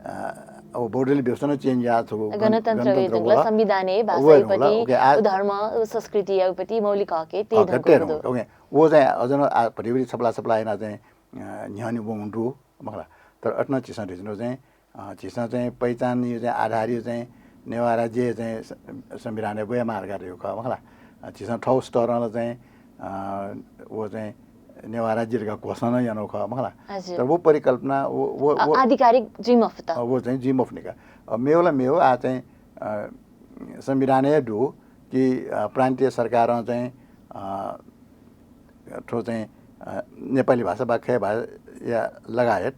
अ, अब बहुदलीय व्यवस्था नं change याः छगू गण-, गणतन्त्र गणतन्त्र वये धुंकल, वल। संविधानय्, वये धुंकल, भाषायापट्टि, OK, आ- उ धर्म, उ संस्कृतियापट्टि मौलिक हकय् तये अ, धुंकल तये दु। धुंकल, OK। व चाहिँ अझ नं आ, भतिभति छपला छपला यानाः चाहिँ, अ, न्ह्यःने वंगु दु, मखु ला। तर अथे नं झीसं धयाच्वनागु चाहिँ, अ, झीसं चाहिँ पहिचानया चाहिँ आधारया चाहिँ नेवाः राज्य चाहिँ स-, संविधानय् ब्वयेमाः धकाः धयागु खः, मखु ला। अ, झीसं थःगु स्तरं ला चाहिँ, अ, व चाहिँ नेवाः राज्य धकाः घोषणा नं यानागु खः, मखु ला। हजुर। तर व परिकल्पना, व, व, अ, व आधिकारिक जुइ मफुत। अ, व चाहिँ जुइ मफुनि का। अ, मेगु ला मेगु, आ चाहिँ, अ, संविधानय् दु कि, अ, प्रान्तीय सरकारं चाहिँ, अ, थ्व चाहिँ, अ, नेपाली भाषा वा खय् भाषाया लगायत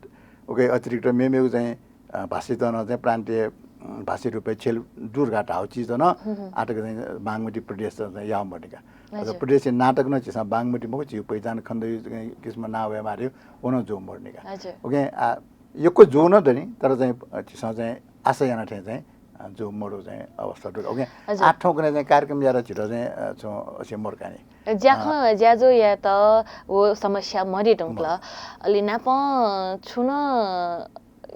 उकिया अतिरिक्त मेमेगु चाहिँ, अ, भाषायात नं चाहिँ प्रान्तीय, उम्, भाषाया रूपय् छ्यलु दु धकाः धाःगु चिज नं आःतक चाहिँ बागमती प्रदेशं चाहिँ याः मदुनि का। हजुर। प्रदेशया नां तक नं झीसं बागमती मखु, झीगु पहिचान खनेदइगु किसिमं नां वयेमाः धइगु व नं जू मदुनि का। हजुर। OK, आ, यक्व जू नं दनि, तर चाहिँ, अ, झीसं चाहिँ आशा याना थें चाहिँ, अ, जू मदु चाहिँ अवस्था दु। OK, हजुर। आः थौंकन्हय् चाहिँ कार्यक्रम यायेत झीत चाहिँ, अ, छुं असे मरु का नि। ज्याखँ, अ, ज्याझ्वः यायेत व समस्या मदये धुंकल। मदु। अले नापं छुं नं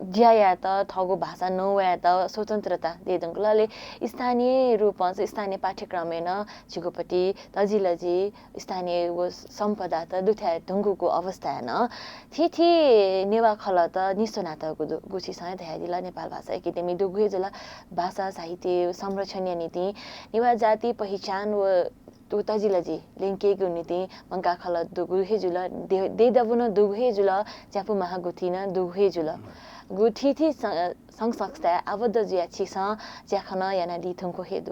ज्या यायेत, थःगु भाषा नवायेत स्वतन्त्रता दये धुंकल। अले स्थानीय रूपं चाहिँ स्थानीय पाठ्यक्रमय् नं झीगुपट्टि तजिलजि स्थानीय व सम्पदात दुथ्याये धुंकूगु अवस्थाय् नं थीथी नेवाः खलःत निस्वनातःगु दु। गु छिसं हे धयादिल, नेपाल भाषा एकेडेमी दुगु हे जुल, भाषा साहित्य संरक्षणया निंतिं, नेवाः जाति पहिचान व व तजिलजि ल्यंकेगु निंतिं मंकाः खलः दुगु हे जुल, दे-, देय् दबू नं दुगु हे जुल, ज्यापु महागुथि नं दुगु हे जुल। गु थीथी सं-, संघ संस्थाय् आबद्ध जुयाः छिसं ज्याखँ नं यानादी धुंकू हे दु।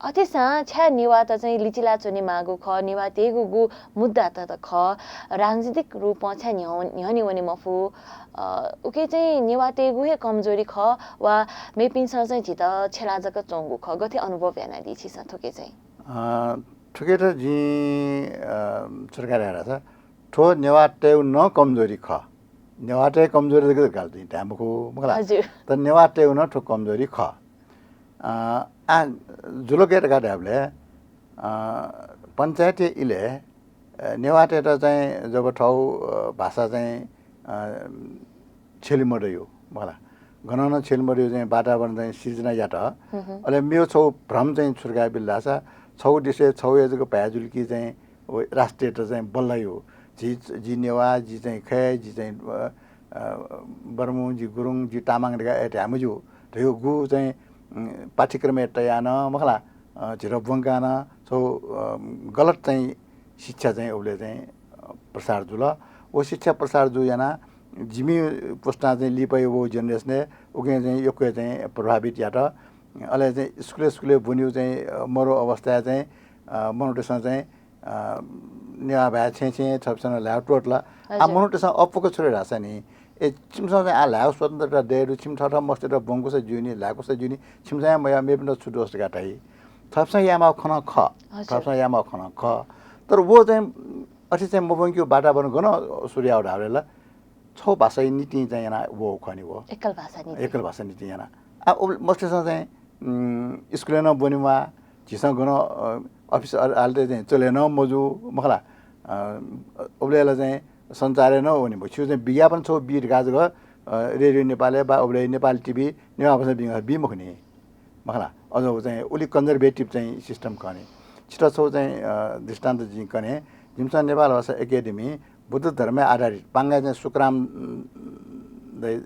अथेसां छाय् नेवाःत चाहिँ लिचिला च्वनेमाःगु खः, नेवाःतय्‌गु गु मुद्दात खः, राजनीतिक रूपं छाय् न्ह्यः-, न्ह्यःने वने मफु, अ, उके चाहिँ नेवाःतय्‌गु हे कमजोरी खः वा मेपिन्सं चाहिँ झीत छ्यला जक च्वंगु खः, गथे अनुभव यानादी छिसं थुके चाहिँ? अ, थुकेत जिं, अ, छु धकाः धाये धाःसा, थ्व नेवाःतय्‌गु नं कमजोरी खः। नेवाःतय् कमजोरी जक धकाः धाये मखु, मखु ला? हजुर। तर नेवाःतय् नं थ्व कमजोरी खः। अ, आ, जुल गय् धकाः धायेबलय्, अ, पञ्चायतया इलय्, अ, नेवाःतय्त चाहिँ जब थःगु, अ, भाषा चाहिँ, अ, छ्यले मदय्, मखु ला? गनं नं छ्यले मदय् चाहिँ वातावरण चाहिँ सिर्जना यात। अले मेगु छगू भ्रम चाहिँ छु धकाः बिल धाःसा, छगू देशय् छगू हे जक भाय् जुल कि चाहिँ व राष्ट्रियता चाहिँ बल्लाय्। जि, जि नेवाः, जि चाहिँ खय्, जि चाहिँ, अ, अ, बर्मु, जि गुरुङ, जि तामाङ धकाः धाये मज्यू। धयागु चाहिँ, उम्, पाठ्यक्रमय् तयाः नं, मखु ला, अ, झीत ब्वंकाः नं छगू, अ, गलत चाहिँ शिक्षा चाहिँ उबलय् चाहिँ, अ, प्रसार जुल। व शिक्षा प्रसार जू यानाः जिमि पुस्तां चाहिँ लिपाया वःगु generation-य् उकिं चाहिँ यक्व चाहिँ प्रभावित यात। अले चाहिँ स्कुलय् स्कुलय् ब्वनीगु चाहिँ, अ, मरु अवस्थाय् चाहिँ, अ, मनूतय्सं चाहिँ, अ, नेवाः भाय् छेँय् छेँय् थःपिन्सं ल्हाय् त्वःतल। आ, हजुर। मनूतय्सं अप्वःक छु धाःसा नि, ए, छिमिसं चाहिँ आः ल्हाय् स्वतन्त्रता दय् दु, छिमि थःथः मस्तय्त ब्वंकूसा ज्यू नि, ल्हाय्कूसा ज्यू नि, छिमिसं हे मयाः, मेपिन्त छु दोष धकाः धाइ? थःपिन्सं यायेमाःगु खँ नं खः। हजुर। थःपिन्सं यायेमाःगु खँ नं खः। तर व चाहिँ अथे चाहिँ मब्वंकेगु वातावरण गनं सुरु याः धाःबलय् ला छगू भाषाया निंतिं चाहिँ यानाः वःगु खः नि व। एकल भाषा निंतिं। एकल भाषा निंतिं यानाः। आ, उबलय् मस्तय्सं चाहिँ, उम्, स्कुलय् नं ब्वने म्वाः, झीसं गनं, अ, अफिस अ-, हालतय् चाहिँ चले नं मजू, मखु ला? अ, उबलय् ला चाहिँ सञ्चारय् नं वने मखु। छिगु चाहिँ विज्ञापन छगू बी धकाः जक, अ, रेडियो नेपालय् वा उबलय् नेपाल टिभी नेवाः भाषां बी, बी मखु नि। मखु ला, अझ व चाहिँ उलि conservative चाहिँ system खः नि। छितः छगू चाहिँ, अ, दृष्टान्त जिं कने, जिमिसं नेपाल भाषा एकेडेमी बुद्ध धर्मय् आधारित, पांगाय् चाहिँ सुखराम, उम्, दाइ, अ,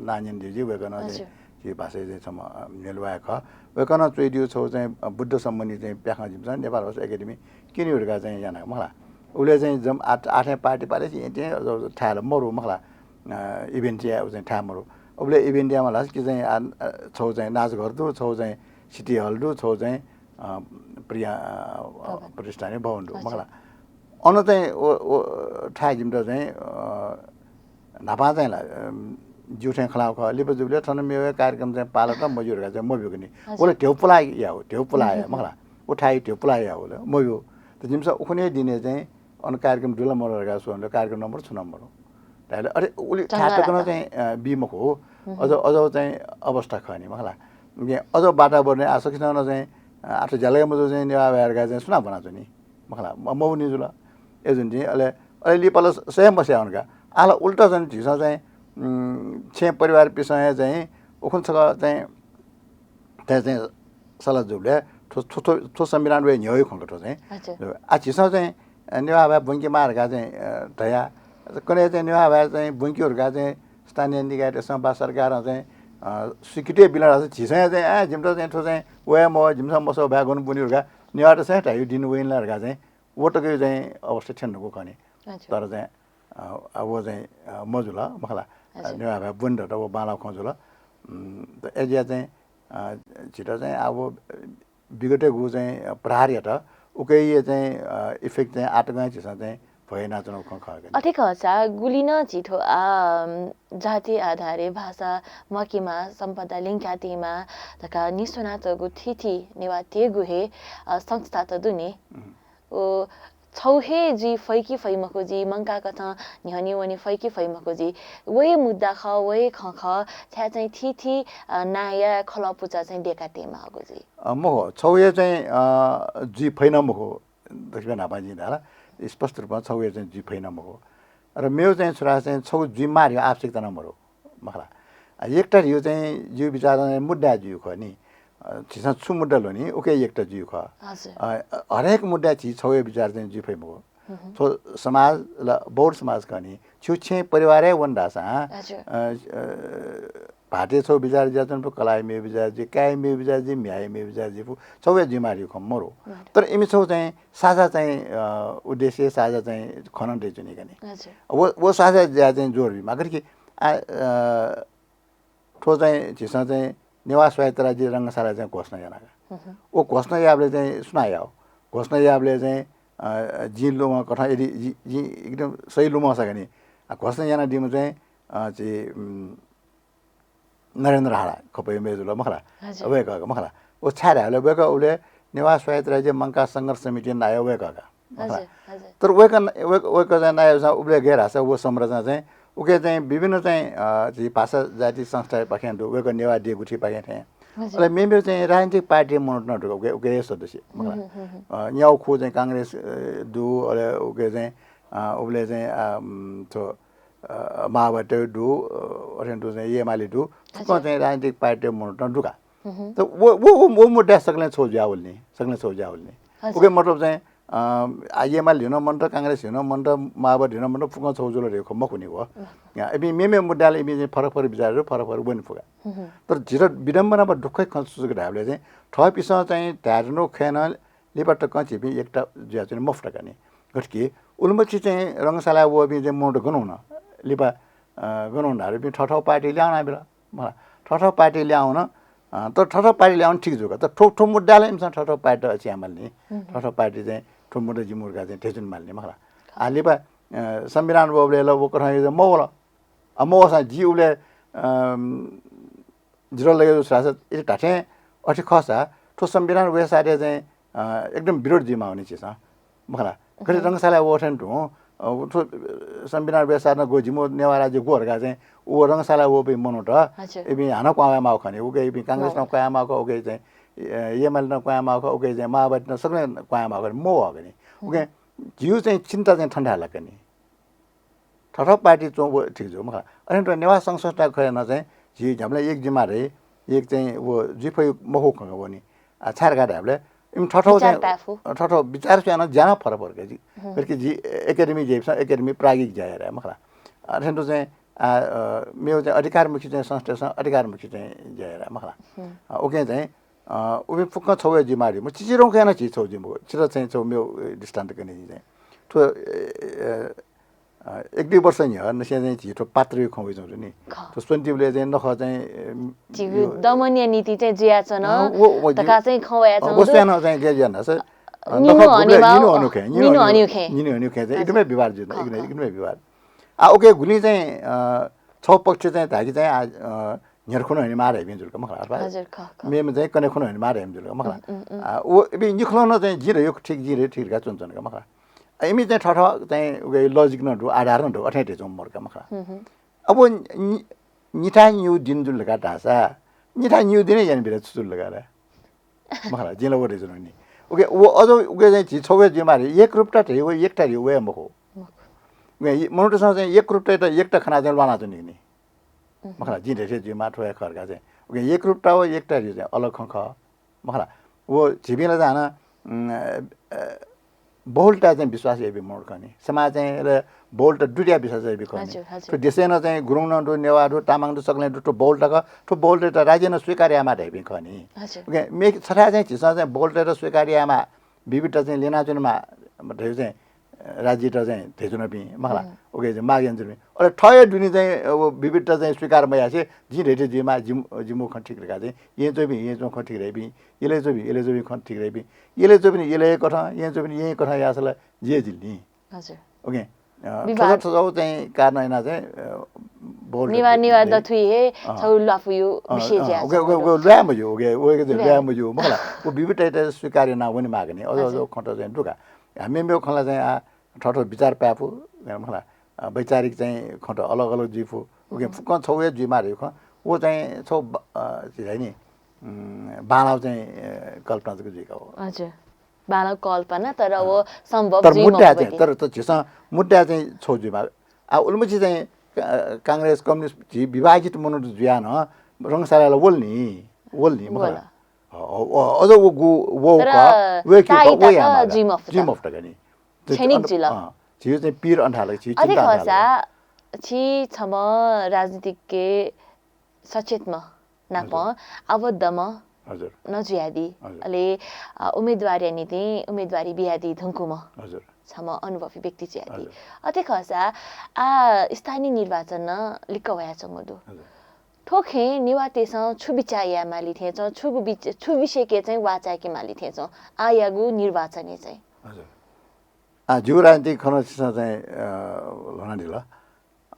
नारायण देवजी वय्कलं चाहिँ हजुर। झी भाषाय् चाहिँ छम्ह, अ, न्ह्यलुवाय् खः। वय्कलं च्वयादीगु छगू चाहिँ, अ, बुद्ध सम्बन्धी चाहिँ प्याखं जिमिसं नेपाल भाषा एकेडेमी क्यनेगु धकाः चाहिँ याना, मखु ला। उबलय् चाहिँ जम आठ, आठें party पाले चाहिँ येँयें थाय् ला मरु, मखु ला। अ, event यायेगु चाहिँ थाय् मरु। उबलय् event यायेमाल धाःसा कि चाहिँ आ, अ, छगू चाहिँ नाचघर दु, छगू चाहिँ city hall दु, छगू चाहिँ, अ, प्रिया, अ, भवन। प्रतिष्ठानया भवन दु, हजुर। मखु ला। अन चाहिँ व, व थाय् जिमित चाहिँ, अ, न्हापां चाहिँ ला, अ, ज्यू थें खँ ल्हाःगु खः। लिपा जूबलय् थन मेगु हे कार्यक्रम चाहिँ पालत मज्यू धकाः चाहिँ मब्यूगु नि। हजुर। व ला ध्यबा पुलाः याःगु, ध्यबा पुलाः याःगु, मखु ला। व थाय् ध्यबा पुलाः याःगु ला, मब्यू। त जिमिसं उखुन्हु हे दिनय् चाहिँ अन कार्यक्रम दु ला मरु धकाः स्वल, कार्यक्रम नम्बर छु नम्बर हो? धायेबलय् अरे उलि थाय् तक नं चाहिँ, अ, बी मखु। अझ, अझ चाहिँ अवस्था खः नि, मखु ला। अझ वातावरणय् आ सकसिनं नं चाहिँ, अ, आः थ्व ज्यालागय् मजू चाहिँ नेवाः भाय् धकाः चाहिँ सुनां ब्वनाच्वनी? मखु ला, म-, मब्वनी जुल। अय् जुल नि, अले, अले लिपा ला सय् मसय् वन का। आः ला उल्टा चाहिँ झीसं चाहिँ, उम्, छेँ परिवारपिसं हे चाहिँ उखुन्हु छकः चाहिँ थथे चाहिँ सल्लाह जूबलय् थ्व, थ्व, थ्व, थ्व संविधान वये न्ह्यः हे खंक थ्व चाहिँ। हजुर। आ, झीसं चाहिँ, अ, नेवाः भाय् ब्वंके माः धकाः चाहिँ, अ, धया। कन्हय् चाहिँ नेवाः भाय् चाहिँ ब्वंके धकाः चाहिँ स्थानीय निकायतय्सं वा सरकारं चाहिँ, अ, स्वीकृति बिल धाःसा झीसं चाहिँ, आ, जिमित चाहिँ थ्व चाहिँ वये मवः, जिमिसं मसः भाय् गन ब्वनी धकाः नेवाःतय्सं हे धाइगु दिं वइन ला धकाः चाहिँ व तकया चाहिँ अवस्था थ्यंगु खः नि। हजुर। तर चाहिँ, अ, अब व चाहिँ, अ, मजुल, मखु ला। अ, हजुर। नेवाः भाय् ब्वने दत, व बांलाःगु खँ जुल। उम्, त अय् जुयाः चाहिँ, अ, झीत चाहिँ अब विगतय् गु चाहिँ प्रहार यात, उकिया चाहिँ, अ, effect चाहिँ आः तकं झीसं चाहिँ भोगे यानाच्वनागु खँ खः का। अथे खःसा गुलि नं झी थ्व, आ, जाति आधारय् भाषा म्वाकेमाः, सम्पदा ल्यंकातयेमाः धकाः नीस्वनातःगु थीथी नेवाःतय्गु हे, अ, संस्थात दु नि। उम्। व छगू हे जुइ फइ कि फइ मखु जुइ, मंकाःकथं न्ह्यःने वने फइ कि फइ मखु जुइ, व हे मुद्दा खः, व हे खँ खः, छाय् चाहिँ थीथी, अ, नांया खलःपुचः चाहिँ दयेकातयेमाःगु जुइ? अ, मखु, छगू हे चाहिँ, अ, जुइ फइ नं मखु, दक्वसिबें न्हापां जिं धाल, स्पष्ट रूपमा छगू हे चाहिँ जुइ फइ नं मखु। र मेगु चाहिँ छु धाःसा चाहिँ छगू जुइमाः धइगु आवश्यकता नं मरु। मखु ला। अ, एकता धइगु चाहिँ जिगु विचारं मुद्दा जुइगु खः नि। अ, झीसं छु मुद्दा ल्ह्वनी, उकी एकता जुइगु खः। हजुर। अ, हरेक मुद्दाय् झी छगू हे विचार चाहिँ जुइ फइ मखु। थ्व समाज ला बहुल समाज खः नि। छिगु छेँ परिवारय् वन धाःसां, हजुर। अ, अ, भाःतय् छगू विचार जुयाच्वन, कलाःया मेगु विचार जुइ, काय्या मेगु विचार जुइ, म्ह्याय्या मेगु विचार जुइ, छगू हे जुइमाः धइगु खँ मरु। तर इमि छगू चाहिँ साझा चाहिँ, अ, उद्देश्य, साझा चाहिँ खँ नं दयाच्वनी का नि। हजुर। व, व साझा ज्याय् चाहिँ जोड बीमाः। गथे कि आ, अ, थ्व चाहिँ झीसं चाहिँ नेवाः स्वायत्त राज्य रंगशाला चाहिँ घोषणा याना का। व घोषणा याःबलय् चाहिँ सुनां याः? घोषणा याःबलय् चाहिँ, अ, जिं लुमंकथं यदि जि, जिं एकदम सही लुमंसा का नि, अ, घोषणा यानादीम्ह चाहिँ, अ, झी, उम्, नरेन्द्र हाडा, खपयो मय्जु ला, मखु ला? हजुर। वय्कः का, मखु ला? व छाय् धाःबलय् वय्कः उबलय् नेवाः स्वायत्त राज्य मंकाः संघर्ष समितिया नायः वय्कः का, मखु ला? हजुर, हजुर। तर वय्कः, वय्कः, वय्कः चाहिँ नायः वय्कलं गय् धाःसा व संरचना चाहिँ उके चाहिँ विभिन्न चाहिँ, अ, झी भाषा जाति संस्थापाखें दु, वय्‌कः नेवाः देय् गुथिपाखें थें। हजुर। अले मेमेगु चाहिँ राजनीतिक पार्टी मनूत नं दु, उके, उके सदस्य, मखु ला। हुँ, हुँ, हुँ। अ, न्यागू खु चाहिँ कांग्रेस, अ, दु, अले उके चाहिँ, अ, उबलय् चाहिँ, अ, उम्, थ्व, अ, माओवादी दु, अ, अथें तुं चाहिँ एमाले दु। फुक्कं हजुर। चाहिँ राजनीतिक पार्टी मनूत नं दु का। हुँ, हुँ। त व, व, व, व मुद्दाय् सकलें छगू जुयावल नि, सकलें छगू जुयावल नि। हजुर। उके मतलब चाहिँ, अ, आ, एमाले नं मन्त, कांग्रेस नं मन्त, माओवादी नं मन्त, फुक्कं छगू जुल धइगु खँ मखु नि व। अँ। अ, इपिं मेमेगु मुद्दाय् ला इपिं चाहिँ फरक फरक विचार दु, फरक फरक वने फु का। हुँ, हुँ। तर झीत विडम्बना व दुःखया खँ छु जुल धायेबलय् चाहिँ थःपिन्सं चाहिँ धाये धुंकूगु खँय् नं लिपा तकं झीपिं एकता जुयाच्वने मफुत का नि। गथे कि उलिमछि चाहिँ रंगशालाय् वःपिं चाहिँ मनूत गनं वन लिपा, अ, गनं वन धाःसा इपिं थःथः पार्टी ल्याहां वनाबिल। मखु ला, थःथः पार्टी ल्याहां वन, अ, तर थःथः पार्टी ल्याहां वन ठीक जू का। तर थ्व, थ्व मुद्दाय् ला इमिसं थःथः पार्टी अथे याये माल नि। हुँ, हुँ। थःथः पार्टी चाहिँ थ्व मुद्दा, जि मुद्दा धकाः चाहिँ थ्यंच्वने माल नि, मखु ला। आ, लिपा, अ, संविधान वःबलय् ला व कथं हे मवल। अ, मवःसां जि उबलय्, अ, जितः लगे जू धाःसा, यदि धात्थें अथे खःसा, थ्व संविधान वये साथय् चाहिँ, अ, एकदम विरोध जुइमाः नि झीसं, मखु ला। गथे उहुँ। रंगशालाय् वःथें तुं, अ, थ्व संविधान वये साथय् नं गु जिमिगु नेवाः राज्य गु धकाः चाहिँ व रंगशालाय् वःपिं मनूत हजुर। इपिं हानं क्वहां वयेमाःगु खः नि, उके इपिं कांग्रेस नं मवः। क्वहां वयेमाःगु खः, उके चाहिँ, अ, एमाले नं क्वहां वयेमाःगु खः, उके चाहिँ माओवादी नं सकलें क्वहां वयेमाःगु खः नि, मवः का नि। उके उहुँ। झीगु चाहिँ चिन्ता चाहिँ थन धाये लाक नि। थःथः पार्टी च्वंगु ठीक जू, मखु ला। अथें तुं नेवाः संघ संस्थाया खँय् नं चाहिँ झी न्ह्याबलें एक जुइमाः धइ, एक चाहिँ व जुइ फइ मखु खँ का व नि। आ, छाय् धकाः धायेबलय् इमि थःथः विचार चाहिँ, पाये फु। अ, थःथः विचार स्वयाः नं ज्या नं फरक फरक जुइ। हुँ। गथे कि जि एकेडेमी जुयाः एकेडेमी प्राज्ञिक ज्या याये, मखु ला। अथें तुं चाहिँ, आ, अ, मेगु चाहिँ अधिकारमुखी चाहिँ संस्थासं अधिकारमुखी चाहिँ ज्या याये, मखु ला। हुँ। अ, उके चाहिँ, अ, उपिं फुक्कं छगू हे जुइमाः धइगु। मखु, चिचिधंगु खँय् नं झी छगू जुइ मखु। छितः चाहिँ छगू मेगु, अ, दृष्टान्त कने जिं चाहिँ। थ्व, अ, अ, अ, एक दुई वर्ष न्ह्यः निसें चाहिँ झी थ्व पात्रया खँ वइच्वंगु दु नि। खः। थ्व स्वन्तिबलय् चाहिँ नखः चाहिँ, अ, झीगु यो दमनया नीति चाहिँ जुयाच्वन अँ, व, व, धकाः चाहिँ खँ वयाच्वंगु अ, व दु। स्वयां नं चाहिँ गय् जुया धाःसा, अ, निन्हु नखः गुबलें हनेमाः, निन्हु हनेगु खँय्, निन्हु निन्हु हनेगु हनेगु खँय्। खँय् चाहिँ एकदमै विवाद जुल, खः, एकदमै, खः। एकदमै विवाद। आ, उके गुलिं चाहिँ, अ, छगू पक्ष चाहिँ धाइ कि चाहिँ आ, अ, न्ह्यथु खुन्हु हनेमाः धइपिं जुल का, मखु ला, अथवा हजुर, खः, खः। मेम्ह चाहिँ कन्हय् खुन्हु हनेमाः धइपिं जुल का, मखु ला। उम्, उम्, उम्। आ, व इपिं निखलं नं चाहिँ जिं धयागु खँ ठीक, जिं धयागु खँ ठीक धकाः च्वनाच्वन का, मखु ला। आ, इमित चाहिँ थःथः चाहिँ उके logic नं दु, आधार नं दु, अथें धयाच्वंगु मरु का, मखु ला। हुँ, हुँ। अब नि-, निथाय् निगू दिं जुल धकाः धाःसा, निथाय् निगू दिनय् यानाबिल छु जुल धकाः ला? मखु ला, जिं ला व धयाच्वनागु नि। उके, व अझ उके चाहिँ झी छगू हे जुइमाः धइ, एकरूपता धइ व एकता धइ व हे मखु। मखु। उके मनूतय्सं चाहिँ एकरूपतायात एकता खनाः चाहिँ ल्वानाच्वनीगु नि। उहुँ। मखु ला, जिं धयाथें जुइमाः थ्व हे खः धकाः चाहिँ। उके एकरूपता व एकता धइगु चाहिँ अलग खँ खः। मखु ला, व झीपिं ला चाहिँ हानं, उम्, अ, अ, बहुलताय् चाहिँ विश्वास याइपिं मनूत खः नि। समाज चाहिँ अले बहुलता दु धयाः विश्वास याइपिं खः नि। हजुर, हजुर। थ्व देशय् नं चाहिँ गुरुङ नं दु, नेवाः दु, तामाङ दु, सकलें दु, थ्व बहुलता खः, थ्व बहुलतायात राज्यं नं स्वीकार यायेमाः धइपिं खः नि। हजुर। उके मेगु छथाय् चाहिँ झीसं चाहिँ बहुलतायात स्वीकार यायेमाः, विविधता चाहिँ ल्यनाच्वनेमाः धइगु चाहिँ राज्ययात चाहिँ धयाच्वनापिं, मखु ला, उम्। उके चाहिँ माग यानाच्वनापिं। अले थः हे दुने चाहिँ, अ, व विविधता चाहिँ स्वीकार मयासें जिं धयाथें जुइमाः, जिम-, जिमिगु खँ ठीक धकाः चाहिँ येँय् च्वंपिं येँय् च्वंगु खँ ठीक धयापिं, यलय् च्वंपिं यलय् च्वंपिं खँ ठीक धयापिं, यलय् च्वंपिं यलय् हे कथं, येँय् च्वंपिं येँय् कथं याःसा ला जि हे जिल नि। हजुर। उके, अ, विवाद। थ्व थ्व थ्व चाहिँ कारणं यानाः चाहिँ, अ, बहुल नेवाः, नेवाः दथुइ हे अँ। छगू ल्वापुया अँ, विषय अँ, जुयाच्वन। उके, उके, उके ल्वाये मज्यू, उके, उके ल्वाये। ल्वाये मज्यू, मखु ला। व विविधतायात स्वीकार यानाः वनेमाः नि। अझ, हजुर। अझ खँत चाहिँ दु का। आ, मेमेगु खँ ला चाहिँ, आ, थःथः विचार पाये फु, मखु ला, अ, वैचारिक चाहिँ खँत अलग अलग जुइ फु। उके उम्। फुक्कं छगू हे जुइमाः धइगु खँ, व चाहिँ छगू ब-, अ, झी धाइ नि, उम्, बांलाःगु चाहिँ, अ, कल्पना जक जुइ का व। हजुर। बांलाःगु कल्पना, तर व अँ। सम्भव तर जुइ मुद्दा मखु चाहिँ, बटे। तर, तर झीसं मुद्दा चाहिँ छगू जुइमाः। आ, उलिमछि चाहिँ का-, कांग्रेस, कम्युनिस्ट झी विभाजित मनूत जुयाः नं रंगशालाय् ला वल नि, वल नि, मखु ला। वल। अ, अ, अझ व गु, व तर का, व के का, व स्थायीता यायेमाः त का। जुइ मफुत का। जुइ मफुत का नि। क्षणिक अन-, जुल। अँ, झीगु चाहिँ पीर अन थाल, झीगु अथे चिन्ता अन थाल। खःसा, छि छम्ह राजनीतिज्ञ सचेतम्ह नाप हजुर। आबद्धम्ह हजुर। नं जुयादी। हजुर। अले, अ, उम्मेदवारीया निंतिं उम्मेदवारी बियादी धुंकूम्ह हजुर। छम्ह अनुभवी व्यक्ति जुयादी। हजुर। अथे खःसा, आ, स्थानीय निर्वाचन नं लिक्क वयाच्वंगु दु। हजुर। थ्व खँय् नेवाःतय्सं छु बिचाः याये माली थें च्वं, छुगु बिच-, छु विषयके चाहिँ वाः चाय्के माली थें च्वं, आःयागु निर्वाचनय् चाहिँ? हजुर। आ, जिगु राजनीतिक खँ नं छिसं चाहिँ, अ, ल्ह्वनादिल।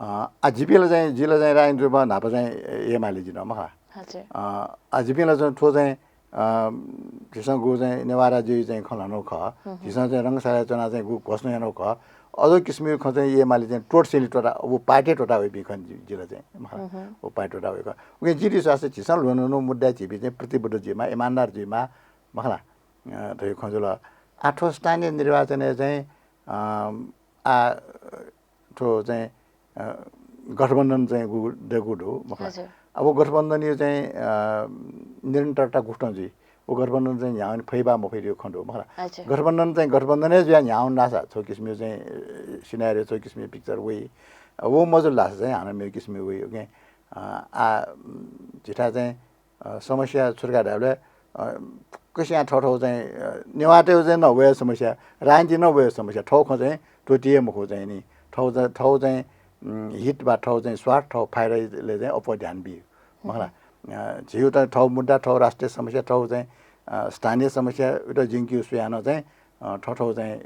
अ, आ, जिपिं ला चाहिँ, जि ला चाहिँ राजनीतिमा न्हापा चाहिँ याये माली जिं नं, मखु ला। हजुर। अ, आ, जिपिं ला चाहिँ थ्व चाहिँ, अ, झीसं गु चाहिँ नेवाः राज्यया चाहिँ खँ ल्हानागु खः। झीसं चाहिँ रंगशालाय् च्वनाः चाहिँ गु घोषणा यानागु खः। अज्याःगु किसिमया खँ चाहिँ यायेमाली चाहिँ त्वःतेसेंलि त्वःता, व पार्टी त्वःता वइपिं खँ जि-, जिल चाहिँ, मखला। व पार्टी त्वःता वइगु खः। उकिं जिं विश्वास झीसं ल्ह्वनागु मुद्दाय् झीपिं चाहिँ प्रतिबद्ध जुइमाः, इमानदार जुइमाः, मखला। अ, थ्व खँ जुल। आः थ्व स्थानीय निर्वाचनय् चाहिँ, अ, आ, थ्व चाहिँ, अ, गठबन्धन चाहिँ गु-, दयेकूगु दु, मखला। हजुर। अब गठबन्धनया चाहिँ, अ, निरन्तरता गुकथं जुइ, व गठबन्धन चाहिँ न्ह्याः वने फइ वा मफइ धइगु खँ दु, मखला। हजुर। गठबन्धन चाहिँ गठबन्धन हे जुयाः न्ह्याः वन धाःसा छगू किसिमया चाहिँ, अ, scenario, छगू किसिमया picture वइ। अ, व मजुल धाःसा चाहिँ हानं मेगु किसिमया वइ। उकिं, अ, आ, उम्, झीथाय् चाहिँ अ, समस्या छु धकाः धायेबलय्, अ, फुक्कसियां थःथःगु चाहिँ, अ, नेवाःतय्गु चाहिँ नं वया समस्या, राजनीतिइ नं वया समस्या, थःगु खँ चाहिँ त्वःती हे मखु चाहिँ नि। थःगु चाहिँ, थःगु चाहिँ, उम्, हित वा थःगु चाहिँ स्वार्थ, थःगु फाइदाय् चाहिँ अप्वः ध्यान बी। मखला। अ, झीगु त थःगु मुद्दा, थःगु राष्ट्रिय समस्या, थःगु चाहिँ, अ, स्थानीय समस्या, उत जिंकियु स्वयाः नं चाहिँ, अ, थःथःगु चाहिँ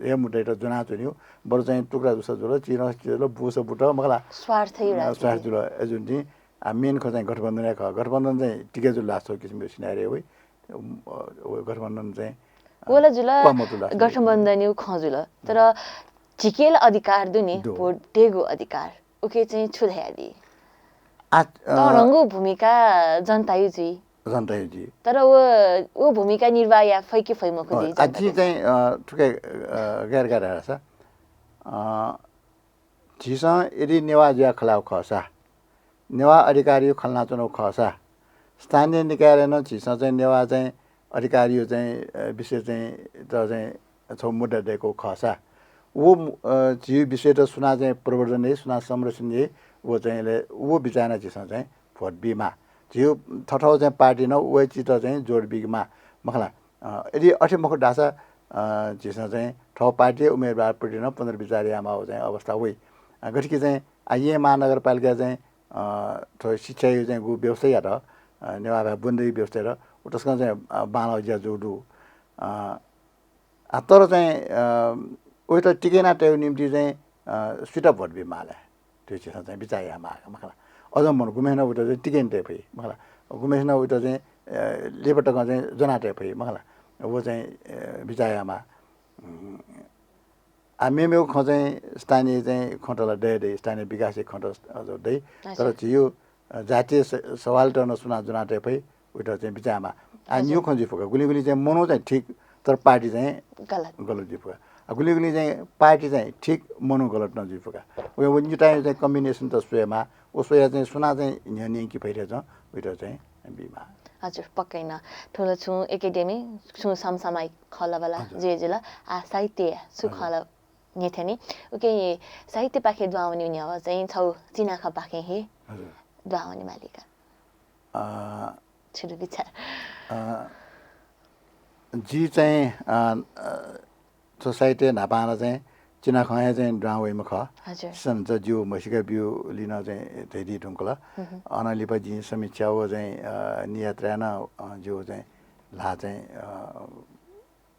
हे मुद्दायात ज्वनाच्वनीगु, बरु चाहिँ टुक्रा जूसा जुल, चिधंसा जुल, बूसा बुत, मखला। स्वार्थया अ, राजनीति। स्वार्थ जुल, अय् जुल नि। आ, main खँ चाहिँ गठबन्धन हे खः। गठबन्धन चाहिँ टिके जुल धाःसा छगू किसिमया scenario वइ। अ, व गठबन्धन चाहिँ, अ, व ला जुल, क्वा मजुल धाःसा। गठबन्धनया खँ जुल। तर झीके ला अधिकार दु नि, दु। भोट दयेगु अधिकार। उके चाहिँ छु धयादी? आ, अ, तःधंगु भूमिका जनताया जुइ। जनताया जुइ। तर व, व भूमिका निर्वाह याये फइ कि फइ मखु अ, जुइ आ, जनताके? जिं चाहिँ, अ, थुके, अ, गय् धकाः धाःसा, अ, झीसं यदि नेवाः जुयाः खँल्हाःगु खःसा, नेवाः अधिकारया खँ ल्हानाच्वनागु खःसा, स्थानीय निकायलय् नं झीसं चाहिँ नेवाः चाहिँ अधिकारया चाहिँ, अ, विषय चाहिँ त चाहिँ छगू मुद्दा दयेकूगु खःसा, व मु-, अ, झीगु विषयत सुनां चाहिँ प्रवर्धन याइ, सुनां संरक्षण याइ, व चाहिँ ले, व बिचाः यानाः झीसं चाहिँ भोट बीमाः। झीगु थःथःगु चाहिँ पार्टी नं व चिजत चाहिँ जोड बीकेमाः, मखला। अ, यदि अथे मखु धाःसा, अ, झीसं चाहिँ थःगु पार्टीया उम्मेदवारप्रति नं पुनर्विचार यायेमाःगु चाहिँ अवस्था वइ। अ, गथे कि चाहिँ, आ, येँ महानगरपालिकाय् चाहिँ, अ, थ्व शिक्षाया चाहिँ गु व्यवस्था यात, अ, नेवाः भाय् ब्वनेदइगु व्यवस्था यात, व तसकं चाहिँ, अ, बांलाःगु ज्या जूगु दु। अ, आ, तर चाहिँ, अ, वयात टिके याना तयेगु निंतिं चाहिँ, अ, सुइत भोट बीमाः ले? थ्व झीसं चाहिँ बिचाः यायेमाः का, मखला। अझ मखु गुम्हेसिनं वयात चाहिँ टिके याना तये फइ, मखला। गुम्हेसिनं वयात चाहिँ, अ, लिपा तकं चाहिँ ज्वना तये फइ, मखला। व चाहिँ, अ, बिचाः यायेमाः। उम्, आ, मेमेगु खँ चाहिँ स्थानीय चाहिँ खँत ला दये दइ, स्थानीय विकासया खँत अझ दइ। तर हजुर। झीगु, अ, जातीय स-, सवालत नं सुनां ज्वना तये फइ, वयात चाहिँ बिचाः यायेमाः। आ, हजुर। निगू खँ जुइ फु का, गुलिं गुलिं चाहिँ मनू चाहिँ ठीक, तर पार्टी चाहिँ गलत। गलत जुइ फु का। आ, गुलिं गुलिं चाहिँ पार्टी चाहिँ ठीक, मनू गलत नं जुइ फु का। व, व निताया चाहिँ combination त स्वयेमाः, व स्वयाः चाहिँ सुनां चाहिँ न्ह्यःने यंके फइ धइगु चाहिँ वयात चाहिँ बीमाः। हजुर, पक्कै नं। थ्व ला छुं academy, छुं समसामयिक खँ ला ला हजुर। जुया जुल। आ, साहित्य छु हजुर। खँ ला न्ह्यथने। उकिं साहित्यपाखें दुहां वनेगु न्ह्यः चाहिँ छगू चिनाखँपाखें हे हजुर। दुहां वनेमाली का। अ, छु दु बिचाः? अ, जि चाहिँ, अ, अ, थ्व साहित्य न्हापां ला चाहिँ चिनाखँ हे चाहिँ दुहां वइम्ह खः। हजुर। झीसं चाहिँ ज्यू म्हसीका ब्यूलिं नं चाहिँ धयादी धुंकल। हुँ, हुँ। अनं लिपा जिं समीक्षा व चाहिँ, अ, नियात्राय् नं, अ, ज्यू चाहिँ ल्हाः चाहिँ, अ,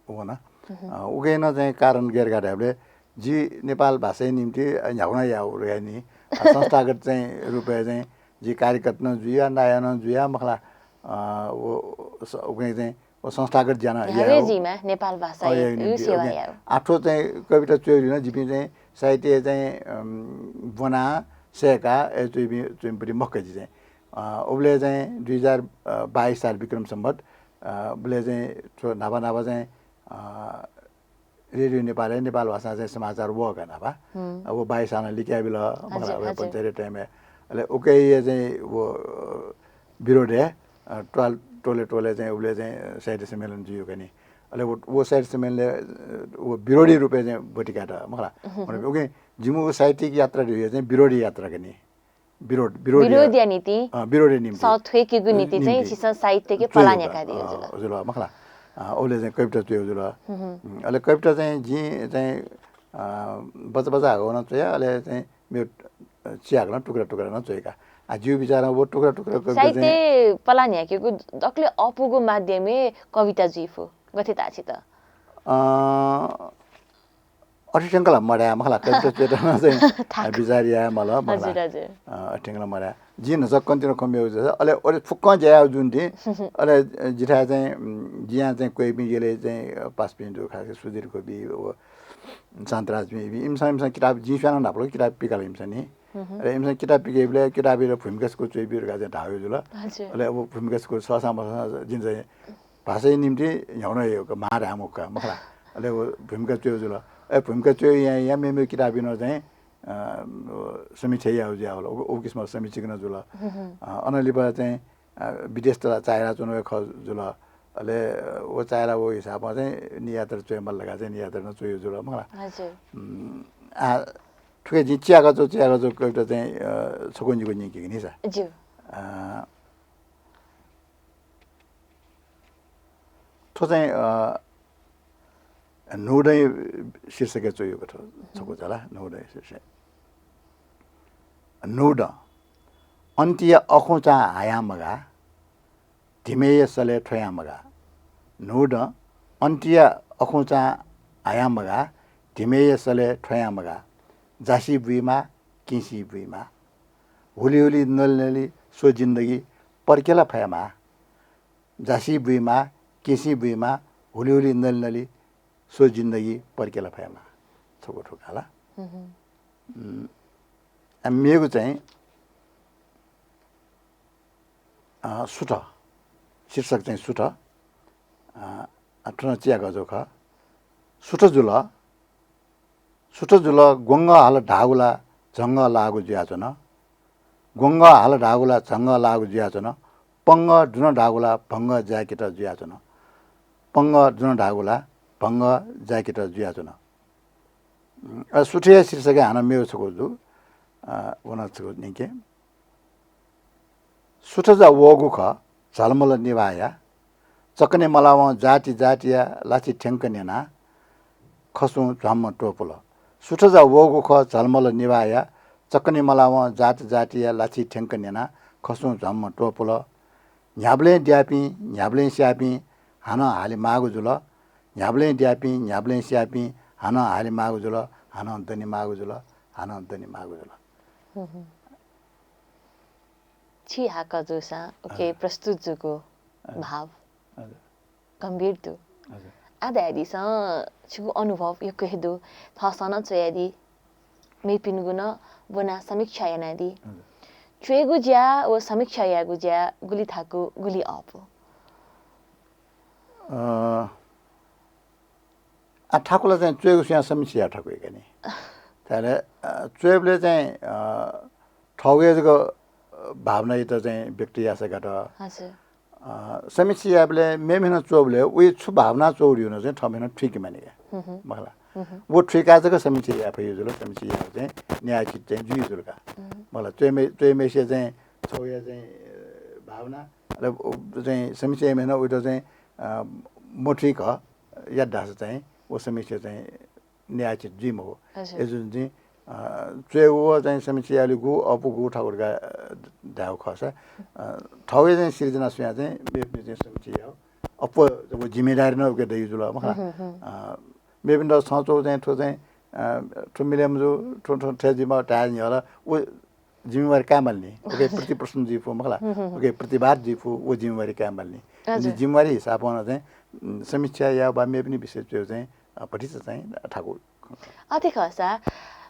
वन। हुँ, हुँ। अ, उकिं नं चाहिँ कारण गय् धकाः धायेबलय् जि नेपाल भाषाया निंतिं, अ, न्ह्यागु नं याये धुन नि। अ, संस्थागत चाहिँ रूपय् चाहिँ जि कार्यकर्ता नं जुया, नायः नं जुया, मखला, अ, व, स-, उकिं चाहिँ व संस्थागत ज्या नं याये धुन। नेपाल भाषाया अ, याये धुन। सेवा उकिं याये धुन। आ, थ्व चाहिँ कविता च्वयेगुलिं नं जिपिं चाहिँ साहित्य चाहिँ, अम, ब्वना, सय्का, अ, च्वइपिं, च्वइपिं मखु का जि चाहिँ। अ, उबलय् चाहिँ दुई हजार बाइस साल विक्रम सम्बत, अ, उबलय् चाहिँ थ्व न्हापा न्हापा चाहिँ, अ, रेडियो नेपालय् नेपाल भाषां चाहिँ समाचार वः का न्हापा। हुँ। अ, व बाइस सालं लिकयाबिल, हजुर, मखला, व हजुर। पञ्चायती time य्। अले उकिया चाहिँ व, अ, विरोधय्, अ, त्वाल-, टोले टोले चाहिँ उबलय् चाहिँ साहित्य सम्मेलन जुइगु का नि। अले व, व साहित्य सम्मेलनय्, अ, व विरोधी रूपय् चाहिँ ब्वति कात, मखला। हुँ, हुँ। मतलब, उकिं जिमिगु साहित्यिक यात्रा धइगु चाहिँ विरोधी यात्रा का नि। विरोध, विरोधी विरोधया निंतिं अ, विरोधया निंतिं। सः थ्वयेकेगु निंतिं चाहिँ निंतिं। झीसं साहित्यके थ्वयेकेगु पलाः न्ह्याकादिया का, अ, जुल। जुल, मखला। अ, उबलय् चाहिँ कविता च्वयेगु जुल। हुँ, हुँ। उम्, अले कविता चाहिँ जिं चाहिँ, अ, बचा बचा हाकः नं च्वया, अले चाहिँ मेगु, अ, चिहाकलं टुक्रा टुक्रा नं च्वया का। आ, जिगु बिचारं व टुक्रा टुक्रा कविता चाहिँ साहित्य पलाः न्ह्याकेगु दकले अःपुगु माध्यम हे कविता जुइ फु। गथे ताः छित? अ, अथे थ्यंकल मधाये मखला, कविता च्वयेत नं चाहिँ थाकु। विचार याये माल मखला। हजुर हजुर। अ, अथे थ्यंकल मधाये। जिं न्हाचः कन्टिन्यू खँ मेगु जूसा, अले अले फुक्कं ज्या याः जुन दिं, अले जिथाय् चाहिँ, उम्, जियां चाहिँ क्वय्‌पिं यलय् चाहिँ, अ, पासापिं दु, खास सुधीर खोपी, व शान्तराज, इमि-, इमिसं, इमिसं किताब, जिं स्वयां नं न्हापालाक किताब पिकाल इमिसं नि। अले इमिसं किताब पिकेबलय् किताबय् भूमिका छकू च्वय्‌ब्यु धकाः चाहिँ धाःगु जुल। हजुर। अले अब भूमिका छकू सःसां मसःसां जिं चाहिँ भाषाया निम्ति न्ह्याउन यःगु माः धाये मखु का, मखला। अले व भूमिका च्वय्‌गु जुल। अले भूमिका च्वय् यां यां मेमेगु किताबया नं चाहिँ, अ, समीक्षा याःगु जुयावल। उ, उ किसिमं समीक्षक नं जुल। अ, अनंलिपा चाहिँ, अ, विदेशत ला चाःहिलाच्वनागु खः जुल। अले व चाःहिला वःगु हिसाबं चाहिँ नियातर च्वयेमाल धकाः चाहिँ नियातर नं च्वय्‌गु जुल, मखला। हजुर। उम्, आ, थुके जिं चिहाकःचा, चिहाकःचा कविता चाहिँ, अ, छकू निकू न्यंके नि सा। ज्यू। अ, थ्व चाहिँ, अ, न्हूदँ शीर्षकय् च्वय्‌गु थ्व छकू चा ला, न्हूदँ शीर्षक। न्हूदँ। अन्तिया अखुचां हायां मगाः, धिमय्‌या सलय् थ्वयां मगाः। न्हूदँ। अन्तिया अखुचां हायां मगाः, धिमय्‌या सलय् थ्वयां मगाः। जासि बुइमाः, किंसि बुइमाः। हुलिहुलि नलिनलि स्व जिन्दगी पर्केला फयेमाः। जासि बुइमाः, किंसि बुइमाः, हुलिहुलि नलिनलि स्व जिन्दगी पर्केला फयेमाः। छकू थ्व का ला। उम्, आ, मेगु चाहिँ, अ, सुथ। शीर्षक चाहिँ सुथ। अ, आ, थ्व नं चिहाकःचा खः। सुथ जुल, सुथ जुल, ग्वंगः हाल धाःगु ला झंगः लाःगु जुयाच्वन। ग्वंगः हाल धाःगु ला झंगः लाःगु जुयाच्वन। पंगः दुन धाःगु ला भंगः जाय्‌केत जुयाच्वन। पंगः दुन धाःगु ला भंगः जाय्‌केत जुयाच्वन। अ, सुथया शीर्षकय् हानं मेगु छकू दु। अ, व नं छकू न्यंके। सुथ जा वःगु खः, झलमल निभाःया। चकने मलावं जाति जातिया लाछि थ्यंक न्यनाः खसुं झ्वाम्म त्वपुल। सुथ जा वःगु खः, झलमल निभाःया। चकने मलावं जाति जातिया लाछि थ्यंक न्यनाः खसुं झ्वाम्म त्वपुल। न्ह्याबलें द्याःपिं, न्ह्याबलें स्याःपिं हानं हाले माःगु जुल। न्ह्याबलें द्याःपिं, न्ह्याबलें स्याःपिं हानं हाले माःगु जुल, हानं दने माःगु जुल, हानं दने माःगु जुल। छि हाकः जूसां उके प्रस्तुत जूगु भाव हजुर। गम्भीर दु। हजुर। आः धयादिसँ, छिगु अनुभव यक्व हे दु, थःसं नं च्वयादी, मेपिनिगु नं ब्वनाः समीक्षा यानादी। हजुर। च्वयेगु ज्या व समीक्षा यायेगु ज्या गुलि थाकु, गुलि अःपु? अ, आ, थाकु ला चाहिँ च्वयेगु स्वयां समीक्षा याये थाकु हे का नि। धायेबलय्, अ, च्वयेबलय् चाहिँ, अ, थःगु हे जक, अ, भावनायात चाहिँ व्यक्त याःसा गात। हजुर। अ, समीक्षा यायेबलय् मेम्हेनं च्वःबलय् उइ छु भावना च्वःगु धइगु नं चाहिँ थःम्हेनं थुइके मानि का। मखला। व थुइकाः जक समीक्षा याये फइगु जुल, समीक्षा यायेगु चाहिँ न्यायोचित चाहिँ जुइ जुल का। मखला, च्वय्म्ह-, च्वय्म्हेसिया चाहिँ छगू हे चाहिँ, अ, भावना, अले उ चाहिँ समीक्षा याइम्हेनं उइत चाहिँ, अ, मथुइक यात धाःसा चाहिँ व समीक्षा चाहिँ न्यायोचित जुइ मखु। हजुर। अय्‌जूगुलिं चाहिँ, अ, च्वयेगु व चाहिँ समीक्षा यायेगु अःपुगु थाकु धकाः, अ, धायेगु खःसा, अ, थःगु हे चाहिँ सिर्जना स्वयां चाहिँ मेपिनि चाहिँ समीक्षा यायेगु अप्वः व जिम्मेदारी नं उके दइगु जुल मखला। अ, मेपिन्त छं च्वःगु चाहिँ थ्व चाहिँ, अ, थ्व मिले मजू, थ्व, थ्व थथे जुइमाः धाये न्ह्यः ला व जिम्मेवारी काये माल नि। उके प्रतिप्रश्न जुइ फु मखला। उके प्रतिवाद जुइ फु, व जिम्मेवारी काये माल नि। हजुर। जिम्मेवारी हिसाबं चाहिँ, उम्, समीक्षा यायेगु वा मेपिनि विषय च्वयेगु चाहिँ, अ, भतिचा चाहिँ थाकु। अथे खःसा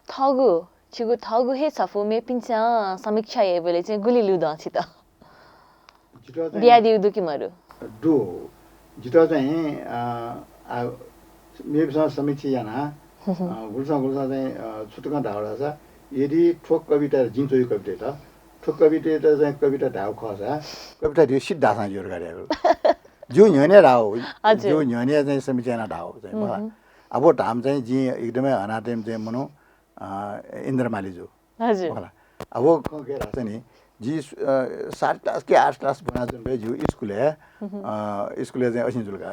थःगु, छिगु थःगु हे छपु मेपिन्सं समीक्षा याइबलय् चाहिँ गुलि लुधं छित? जितः चाहिँ बियादीगु दु कि मरु? दु। जितः चाहिँ, अ, आ, मेपिन्सं समीक्षा यानाः, अ, गुलिसं गुलिसं चाहिँ, अ, छुतकं धाःगु धाःसा, यदि थ्व कविता, जिं च्वय् कविता, थ्व कविता चाहिँ कविता धाःगु खःसा, कविता धइगु सिद्ध धाःसां जिगु धकाः धायेगु। जिगु न्ह्यःने धाःगु, हजुर। जिगु न्ह्यःने चाहिँ समीक्षा यानाः धाःगु चाहिँ मखला। अब धाम चाहिँ जिं एकदमै हनातय्म्ह चाहिँ मनू, अ, इन्द्र माली जु। हजुर। मखला। अब व खँ गय् धाःसा नि, जि, अ, सात class कि आठ class ब्वनाच्वंबलय् जिगु स्कुलय्, अ, स्कुलय् चाहिँ असिं जुल का,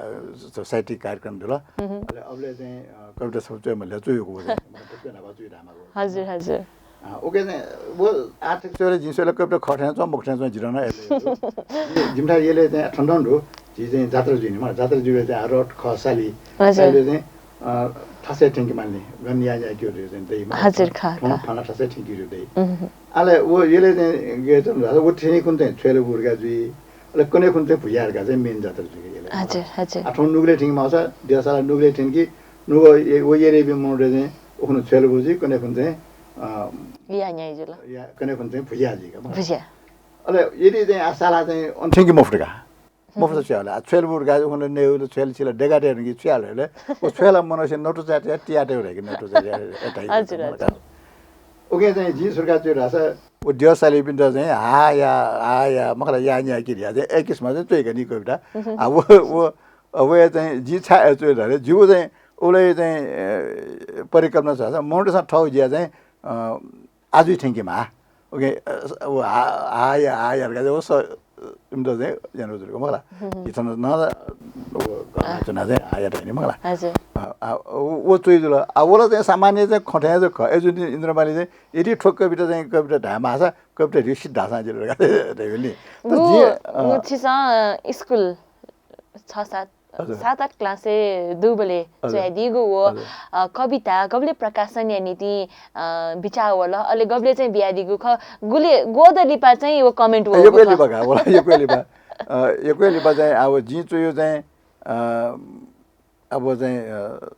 अ, साहित्यिक कार्यक्रम जुल। अले अबलय् चाहिँ, अ, कविता छपु च्वयेमाल ल्ह्यः च्वय् यंगु व चाहिँ, मतलब, कविता न्हापा च्वय् धाःमाःगु। हजुर, हजुर। अ, उके चाहिँ व आर्थिक स्वयाः जिं स्वयाः कविता खः थें च्वं, मखु थें च्वं, जितः नं अय् ला। जिमिथाय् यलय् चाहिँ थन थन दु, जि चाहिँ जात्रा जुइ नि, मखला, जात्रा जुइबलय् चाहिँ आः रथ खः साली, हजुर। सालीबलय् चाहिँ अ, थासय् थ्यंके मानि, गन याये न्यायेकेगु चाहिँ दइ, मखु। हजुर, खः, थौं खः। थन थासय् थ्यंकेगु दइ। उहुँ। अले व यलय् चाहिँ गय् च्वना धाःसा व थ्यनीकुन चाहिँ छ्वय् ल्वःबू धकाः जुइ। अले कन्हय्‌कुन चाहिँ भुज्या धकाः चाहिँ main जात्रा जुइ यलय्। हजुर, हजुर। आ, थौं नुगलय् थ्यंके माःसा, देसाला नुगलय् थ्यंकी, नुगः य-, व यलय् बी मनूतय् चाहिँ उखुन्हु छ्वय् ल्वःबू जुइ, कन्हय्‌कुन चाहिँ, अ, याये न्याये जुल। या, कन्हय्‌कुन चाहिँ भुज्या जुइ का, मखु। भुज्या। अले यदि चाहिँ आ साला चाहिँ अन थ्यंके मफुत का। मफुत छ्वय् ल्वःबू। आ, छ्वय् ल्वःबू धकाः उखुन्हु नये हुल, छ्वय् ल्वःबू, छिला डेगा तये धुंकी छ्वय् ल्वःबू ले, व छ्वय् ल्वःबू मनूसे नटुचा तया, तिया तया धकाः नटुचा तया, ए, धाइ हजुर, धकाः हजुर। मखु। उकिं चाहिँ जिं छु धकाः च्वये धाःसा, व द्यःसालीपिन्त चाहिँ हा या, हा या, मखु ला, याये न्यायेकेगु धयाः चाहिँ एक किसिमं चाहिँ च्वय् का नि कविता। उहुँ। आ, व, व, वया चाहिँ जिं छाय् च्वये धाःसा, जिगु चाहिँ उबलय् चाहिँ, ए, परिकल्पना छु धाःसा, मनूतय्‌सं थःगु ज्या चाहिँ, अ, आजुइ थ्यंके माः। OK, अ, स-, व हा, हा या, हा या धकाः चाहिँ व स-, इमित चाहिँ याना जुल का, मखु ला। हुँ, हुँ। इथं न, व घटना च्वना चाहिँ हा या धाइ नि, मखु ला। हजुर। अ, अ, व, व च्वय् जुल। आ, वला चाहिँ सामान्य चाहिँ खँ थें जक खः। अय्‌जूगुलिं इन्द्रमाली चाहिँ यदि थ्व कविता चाहिँ कविता धाये माःसा, कविता धइगु सिद्ध धाःसां जिल धकाः धाइ नि। तर गु, जिं, अ, गु छिसं स्कुल छ सात, हजुर। सात आठ क्लासय् दुबलय् हजुर। च्वयादीगु व, हजुर। अ, कविता गबलय् प्रकाशनया निंतिं, अ, बिचाः वल, अले गबलय् चाहिँ बियादीगु खः, गुलि ग्वदँ लिपा चाहिँ व comment वःगु यक्व खः। लिपा का, वल, यक्व लिपा। अ, यक्व लिपा चाहिँ अब जिं च्वय् चाहिँ, अ, अब चाहिँ, अ,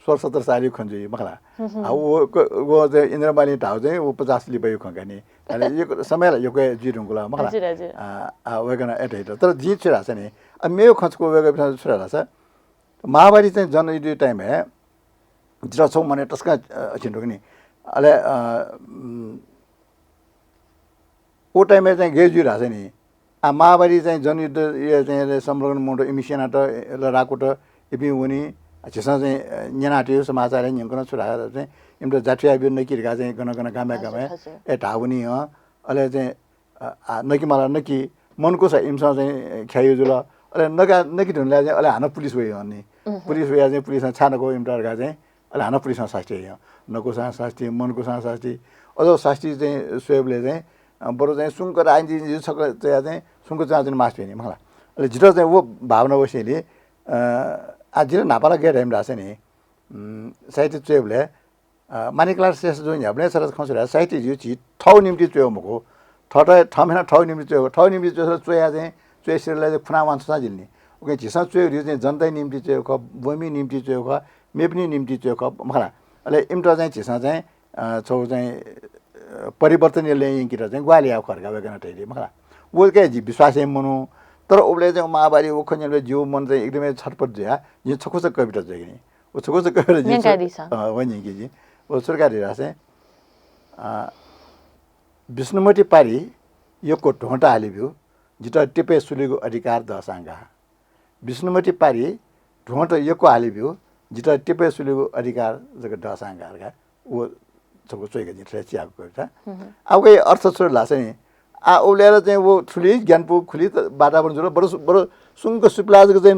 सोह्र सत्र सालया खँ जुइ, मखु ला। हुँ, हुँ। आ, व क-, व चाहिँ इन्द्रमाली धाःगु चाहिँ व पचास लिपाया खँ का नि। अले यक्व समय ला यक्व जुइ धुंकल, मखु ला। हजुर, हजुर। आ, आ, वय्‌कलं अथे धयादिल। तर जिं छु धाःसा नि, आ, मेगु खँ छकू वय्‌कःपिन्सं छु धाःसा, माओवादी चाहिँ जनयुद्धया time-य् जितः छगू मनय् तसकं, अ, अथे धुंकल नि। अले, अ, उम्, व time-य् चाहिँ गय् जुइ धाःसा नि, आ, माओवादी चाहिँ जनयुद्धया चाहिँ संलग्न मनूत, इमि सेनात, ल, राकुत, इपिं वनी, आ, झीसं चाहिँ, अ, न्यनातयागु समाचारय् न्यंकं छु धाःसा चाहिँ इमित जाथुया ब्यु नकि धकाः चाहिँ गन गन गामय् हजुर, गामय्, हजुर। ए, धाः वनी हं। अले चाहिँ, अ, आ, नकि माल नकि, मनकूसा इमिसं चाहिँ ख्याइ जुल। अले नका, नकि धुनय् चाहिँ अले हानं पुलिस वइ हं नि। उहुँ। पुलिस वयाः चाहिँ पुलिसं छाय् नकू इमित धकाः चाहिँ अले हानं पुलिसं सास्ती याइ हं। नकूसां सास्ती, मनकूसां सास्ती। अझ सास्ती चाहिँ स्वयेबलय् चाहिँ, अ, बरु चाहिँ सुंक राजनीति छकः च्वयाः चाहिँ सुंक च्वनाच्वने मास्ति नि, मखु ला। अले जितः चाहिँ व भावना वसेंलि, अ, आ, जितः न्हापा ला गय् धाइ धाःसा नि, उम्, साहित्य च्वयेबलय्, अ, माणिकलाल श्रेष्ठजुं न्ह्याबलें छता खँ छु धाःसा साहित्य धइगु झी थःगु निंतिं च्वयेगु मखु। थःत, थःम्हं थःगु निंतिं च्वयेगु, थःगु निंतिं च्वयेगु, च्वयाः चाहिँ च्वय् सिधल धाःसा चाहिँ फुना वांछ्वःसां जिल नि। उकिं झीसं च्वयेगु धइगु चाहिँ जनताया निंतिं च्वयेगु खः, ब्वंमिया निंतिं च्वयेगु खः, मेपिनिया निंतिं च्वयेगु खः, मखु ला। अले इमित चाहिँ झीसं चाहिँ, अ, छगू चाहिँ, अ, परिवर्तनया लँय् यंकेत चाहिँ ग्वाहालि याःगु खः धकाः वय्‌कलं धयादी, मखु ला। व के जिं विश्वास याइ मनु। तर उबलय् चाहिँ माओवादी व खँ न्यनाबलय् जिगु मन चाहिँ एकदमै छटपट जुयाः जिं छकूचा कविता च्वयागु नि। व छकूचा कविता जिं छु-, न्यंकादिसँ। अ, व न्यंके जिं। व छु धकाः धाःसा चाहिँ, अ, विष्णुमति पारि यक्व ध्वंत हाले ब्यु, जितः टिपय् सुलेगु अधिकार दःसां गाः। विष्णुमति पारि ध्वंत यक्व हाले ब्यु, जितः टिपय् सुलेगु अधिकार जक दःसां गाः धकाः व छकू च्वय् का जिं थथे चिहाकःगु खः। हुँ, हुँ। आ, वय्‌कःया अर्थ छु धाःसा नि, आ, उबलय् ला चाहिँ व थुलि ग्यानापु खुलि त वातावरण जुल, बरु सु-, बरु सुंक सुपिला जक चाहिँ,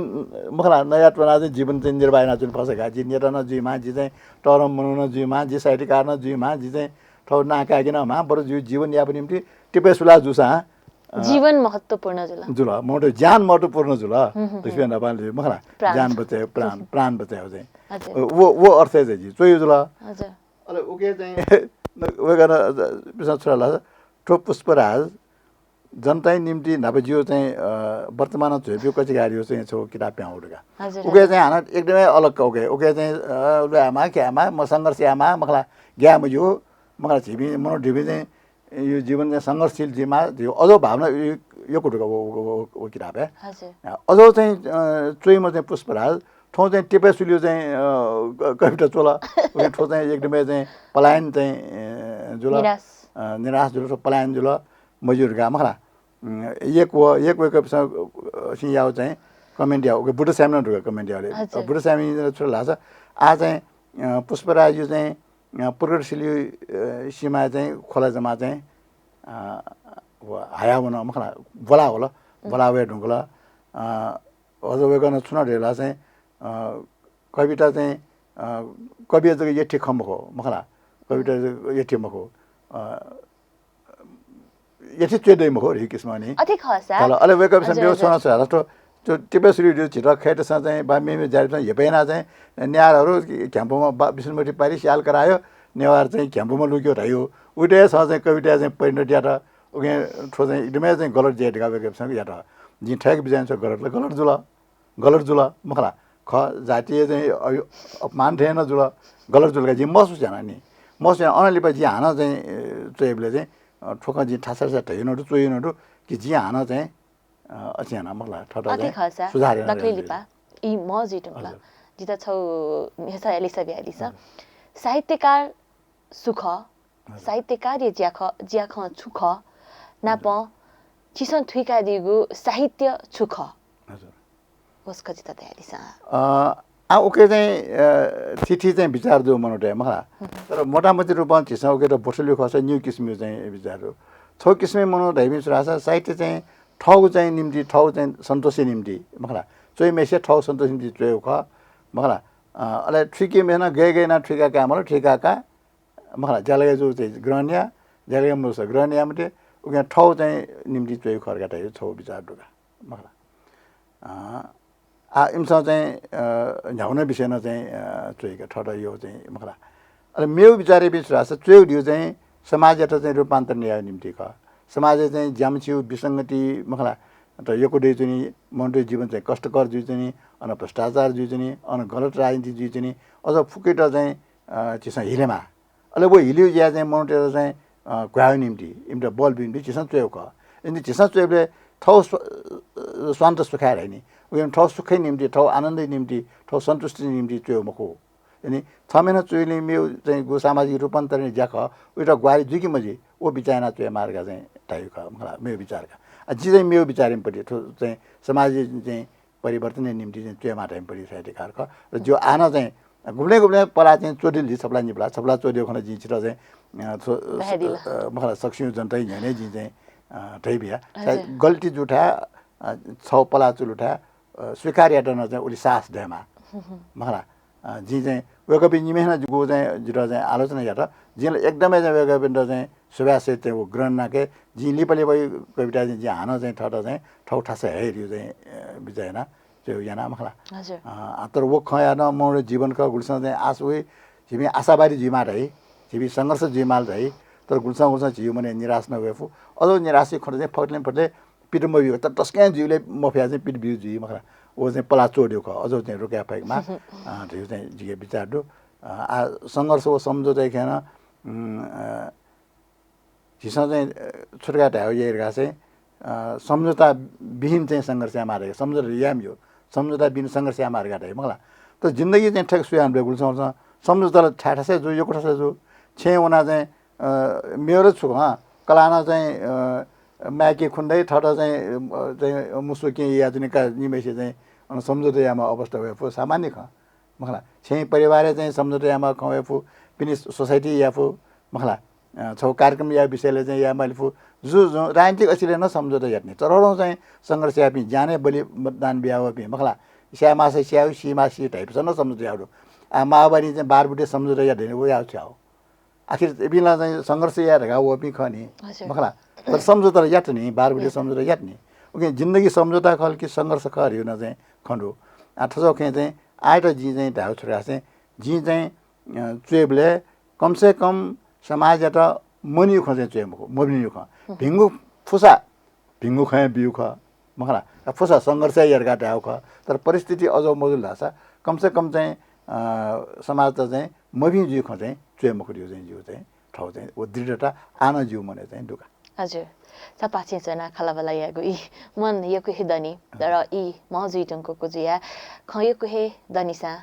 मखु ला, नया त्वना चाहिँ जीवन चाहिँ निर्वाह यानाच्वने फसा का। जि नेता नं जुइमाः, जि चाहिँ तःधंम्ह मनू नं जुइमाः, जि साहित्यकार नं जुइमाः, जि चाहिँ थःगु नां काय्‌के नं माः, बरु जिगु जीवनयापन निंतिं टिपय् सुलाः जूसां, अ, जीवन महत्त्वपूर्ण जुल। जुल, मनूत ज्यान महत्त्वपूर्ण जुल। हुँ, हुँ, दक्वसिबें हुँ। न्हापां जुइ, मखु ला, प्राण। ज्यान बचायेगु, प्राण, प्राण बचायेगु चाहिँ। हजुर। व, व अर्थय् चाहिँ जिं च्वयागु जुल। हजुर। अले उकी चाहिँ वय्‌कलं, अ, पिसं छु धाल, थ्व पुष्पराज जनताया निंतिं न्हापा जिगु चाहिँ, अ, वर्तमानं झ्वय्‌पिं कचिकाःयागु चाहिँ छगू किताब पिहां वःगु का। हजुर, उकी हजुर। चाहिँ हानं एकदमै अलग का उकी। उकी चाहिँ, अ, ल्वायेमाः, क्यायेमाः, म संघर्ष यायेमाः, मखु ला, ग्याये मज्यू, मखु ला, झीपिं मनूतय्‌पिं चाहिँ यो जीवन चाहिँ संघर्षशील जुइमाः, झीगु अझ भावना य-, यक्व दु का व, व, व, व किताबय्। हजुर। अ, अझ चाहिँ, अ, च्वइम्ह चाहिँ पुष्पराज, थौं चाहिँ टिपय् सुलेगु चाहिँ, अ, क-, कविता च्वल। उकी थ्व चाहिँ एकदमै चाहिँ पलायन चाहिँ, अ, जुल। निराश। अ, निराश जुल, थ्व पलायन जुल, मज्यू धकाः मखु ला। उम्, यक्व, यक्व, यक्व पिसं, अ, सिं याःगु चाहिँ comment याःगु, उकी बुद्ध सामी नं दु का comment याःगु ले। हजुर। अ, बुद्ध सामी छु धाल धाःसा, आः चाहिँ, अ, पुष्पराजया चाहिँ, अ, प्रगतिशील, अ, सीमाय् चाहिँ खोला जम्मा चाहिँ, अ, व हाया वन, मखु ला, ब्वला वल, उम्। ब्वला वये धुंकल। अ, अझ वय्‌कलं छु नं धाल धाःसा चाहिँ, अ, कविता चाहिँ, अ, कविया जक यःथें खँ मखु, मखु ला, कविता जक यःथें मखु, अ, यःथें च्वये दइ मखु, धइगु किसिमं नि। अथे खःसा। अले वय्‌कःपिसं हजुर, मेगु हजुर। छु नं छु धाल धाःसा, त्यो टिपे सुरु दु झीत खय्‌तसं चाहिँ बा मेमे जातिसं हेपय् यानाः चाहिँ न्यारहरू घ्याम्पुमा बा विष्णुमूर्ति पारी स्याल करायो, नेवार चाहिँ घ्याम्पुमा लुक्यो धायो। उइतय् सं चाहिँ कविताय् चाहिँ परिणत यात। उकिं थ्व चाहिँ एकदमै चाहिँ गलत ज्या धकाः वय्‌कःपिन्सं यात। जिं थय्‌क बिचाः यानाच्वना गलत ला गलत जुल, गलत जुल मखला। खः जातीय चाहिँ अयु-, अपमान थें नं जुल, गलत जुल का जिं महसुस याना नि। महसुस याना अनंलिपा जिं हानं चाहिँ, अ, च्वयेबलय् चाहिँ, अ, थ्व खँ जिं थासय् थासय् धयानं दु, च्वयानं दु कि जिं हानं चाहिँ, अ, अथे याना मखला, थःत अथे चाहिँ खःसा सुधार याना दकले जुइ। लिपा ई मजुइधुंकल। हजुर। जितः छौ न्ह्यसः लिसः बियादिसँ। हजुर। साहित्यकार सु खः? हजुर। साहित्यकारया ज्याखँ, ज्याखँ छु खः? नापं हजुर। छिसं थुइकादीगु साहित्य छु खः? हजुर। वसक जितः धयादिसँ। अ, आ, उके चाहिँ, अ, थीथी चाहिँ विचार दु मनूतय् मखला। हम्म। तर मोटामोटी रूपं झीसं उके त बथुलिउ खःसा निउ किसिमयु चाहिँ विचार दु। छौ किसिमय् मनू धइपिं छु धाःसा साहित्य चाहिँ थःगु चाहिँ निम्ति, थःगु चाहिँ सन्तोषी निम्ति मखला। च्वइम्हेसिया थःगु सन्तोषी निम्ति च्वयेगु खः मखला। अ, अले थुइकेम्हेसिनं गय् गय् यानाः थुइका काये माल, थुइका का मखला। ज्यालगय् जू चाहिँ ग्रहण या, ज्यालगय् मजुसा ग्रहण या मते, उकिं थःगु चाहिँ निम्ति च्वयेगु खः धकाः धइगु छौ विचार दु का मखला। अ, आ, इमिसं चाहिँ, अ, न्ह्यागु नं विषय नं चाहिँ, अ, च्वय्‌क थःत यःगु चाहिँ मखला। अले मेगु विचारय् छु धाःसा च्वय्‌गु धइगु चाहिँ समाजयात चाहिँ रूपान्तरण यायेगु निम्ति खः। समाजय् चाहिँ ज्यामछिउ विसंगति मखला, त यक्व दइच्वनी, मनूतय् जीवन चाहिँ कष्टकर जुइच्वनी, अन भ्रष्टाचार जुइच्वनी, अन गलत राजनीति जुइच्वनी, अझ फुक्कसित चाहिँ, अ, झीसं हिलेमाः। अले व हिलिउ ज्या चाहिँ मनूतय्‌त चाहिँ, अ, घ्वायेगु निम्ति, इमित बल बीगु निम्ति झीसं च्वयेगु खः। यदि झीसं च्वयेबलय् थौ स्व-, अ, स्वान्त सुखाय् धाइ नि। उकिं थौ सुखय् निम्ति, थौ आनन्दय् निम्ति, थौ सन्तुष्टिया निम्ति च्वयेगु मखु। यदि थःम्हेसिनं च्वइलिं मेगु चाहिँ गु सामाजिक रूपान्तरणया ज्या खः, उइत ग्वाहालि जुइ कि मजुइ, व विचार यानाः च्वयेमाः धकाः चाहिँ धाइगु खः, मखला, मेगु विचार का। आ, जि चाहिँ मेगु विचारय् पति, थ्व चाहिँ समाज चाहिँ परिवर्तनया निम्ति चाहिँ च्वयेमाः धाइम्ह पति साहित्यकार खः। र ज्यू, आः नं चाहिँ गुबलें गुबलें पला चाहिँ च्वदिल जि छपला निपला, छपला च्वदिउ खन जिं छित चाहिँ, अ, थ्व, धयादिल। अ, मखला, सकसिगु जनताया न्ह्यःने जिं चाहिँ, अ, धयाबिया। सायद हजुर। गल्ती जूथाय्, अ, छौ पला च्वलुथाय्, अ, स्वीकार यायेत नं चाहिँ उलि साहस दयेमाः। मखला, अ, जिं चाहिँ वय्‌कःपिं निम्हेसिनं जिगु चाहिँ जितः चाहिँ आलोचना यात। जिं ला एकदमै चाहिँ वय्‌कःपिन्त चाहिँ सुभाय् सहित चाहिँ व ग्रहण यानाके जिं लिपा लिपा कविता चाहिँ जिं हानं चाहिँ थःत चाहिँ थौ थासय् हयेगु चाहिँ, अ, विचार याना, चाहिँ याना मखला। हजुर। अ, तर व खँया नं मनूया जीवन खः, गुलिसं चाहिँ आश वइ, झीपिं आशावादी जुइमाः धाइ, झीपिं संघर्ष जुइमाल धाइ, तर गुलिसं गुलिसं झीगु मनय् निराश नं वये फु। अझ निराशया खँत चाहिँ फतले फतले पित मब्यू, तर तसकं जुइबलय् मफया चाहिँ पित ब्यू जुइ मखला। व चाहिँ पला च्वदिउ खः, अझ चाहिँ रोके फयेकेमाः, अ, धइगु चाहिँ जिके विचार दु। अ, आ, संघर्ष व सम्झौताया खँय् नं, उम्, अ, झीसं चाहिँ, अ, छु धकाः धायेगु याइ धकाः चाहिँ, अ, सम्झौता विहीन चाहिँ संघर्ष यायेमाः धाइ, सम्झौता याये मज्यू, सम्झौता विहीन संघर्ष यायेमाः धकाः धाइ मखला। तर जिन्दगी चाहिँ थथे सुयां ब्वय् गुलिसं सम्झौता ला थाय् थासय् जू, यक्व थासय् जू। छेँय् वनाः चाहिँ, अ, मेगु छु खँ, कलानं चाहिँ, अ, माय्‌के खुन्दाइ, थःत चाहिँ, अ, चाहिँ मुसुकिं याच्वनी का निम्हेसित चाहिँ, अन सम्झौता यायेमाः अवस्था वये फु, सामान्य खँ। मखला, छेँय् परिवारय् चाहिँ सम्झौता यायेमाः खँ वये फु, पिने society याये फु, मखला, अ, छौ कार्यक्रम याये विषयलय् चाहिँ याये माल फु, जु, जु, राजनीतिक असिलय् नं सम्झौता यात नि। चरोडौं चाहिँ संघर्ष याःपिं ज्यानय् बलिदान बिया वःपिं, मखला, स्यायेमाःसा स्याउ, सीमाःसा सी धाइपिसं नं सम्झौता याउ दु। आ, माओवादीं चाहिँ बाह्र बुटे सम्झौता यात नि, व याउ छ्याउ। आखिर इपिं ला चाहिँ संघर्ष याये धकाः वःपिं खः नि, हजुर। मखला। तर सम्झौता ला यात नि, बाह्र बुटे सम्झौता यात नि। उकिं जिन्दगी सम्झौता खः कि संघर्ष खः धइगु नं चाहिँ खँ दु। आ, थज्याःगु खँय् चाहिँ आःयात जिं चाहिँ धायेगु छु धाःसा चाहिँ जिं चाहिँ, अ, च्वयेबलय् कम से कम समाजयात मनिउ खँ चाहिँ च्वये मखु, मभिनिउ खँ। भिंगु फुसा भिंगु खँय् ब्यू खः, मखला। फुसा संघर्ष याये धकाः धायेगु खः, तर परिस्थिति अजू मजुल धाःसा कम से कम चाहिँ, अ, समाजत चाहिँ मभिं जुइ खँ चाहिँ च्वये मखु धइगु चाहिँ जिगु चाहिँ थौ चाहिँ व दृढता आः नं जिगु मनय् चाहिँ दु का। हजुर, सपाछिं च्वनाः खँल्हाबल्हा यायेगु ई मन यक्व हे दनि, तर ई म्ह जुइधुंकूगु जुयाः खँ यक्व हे दनिसां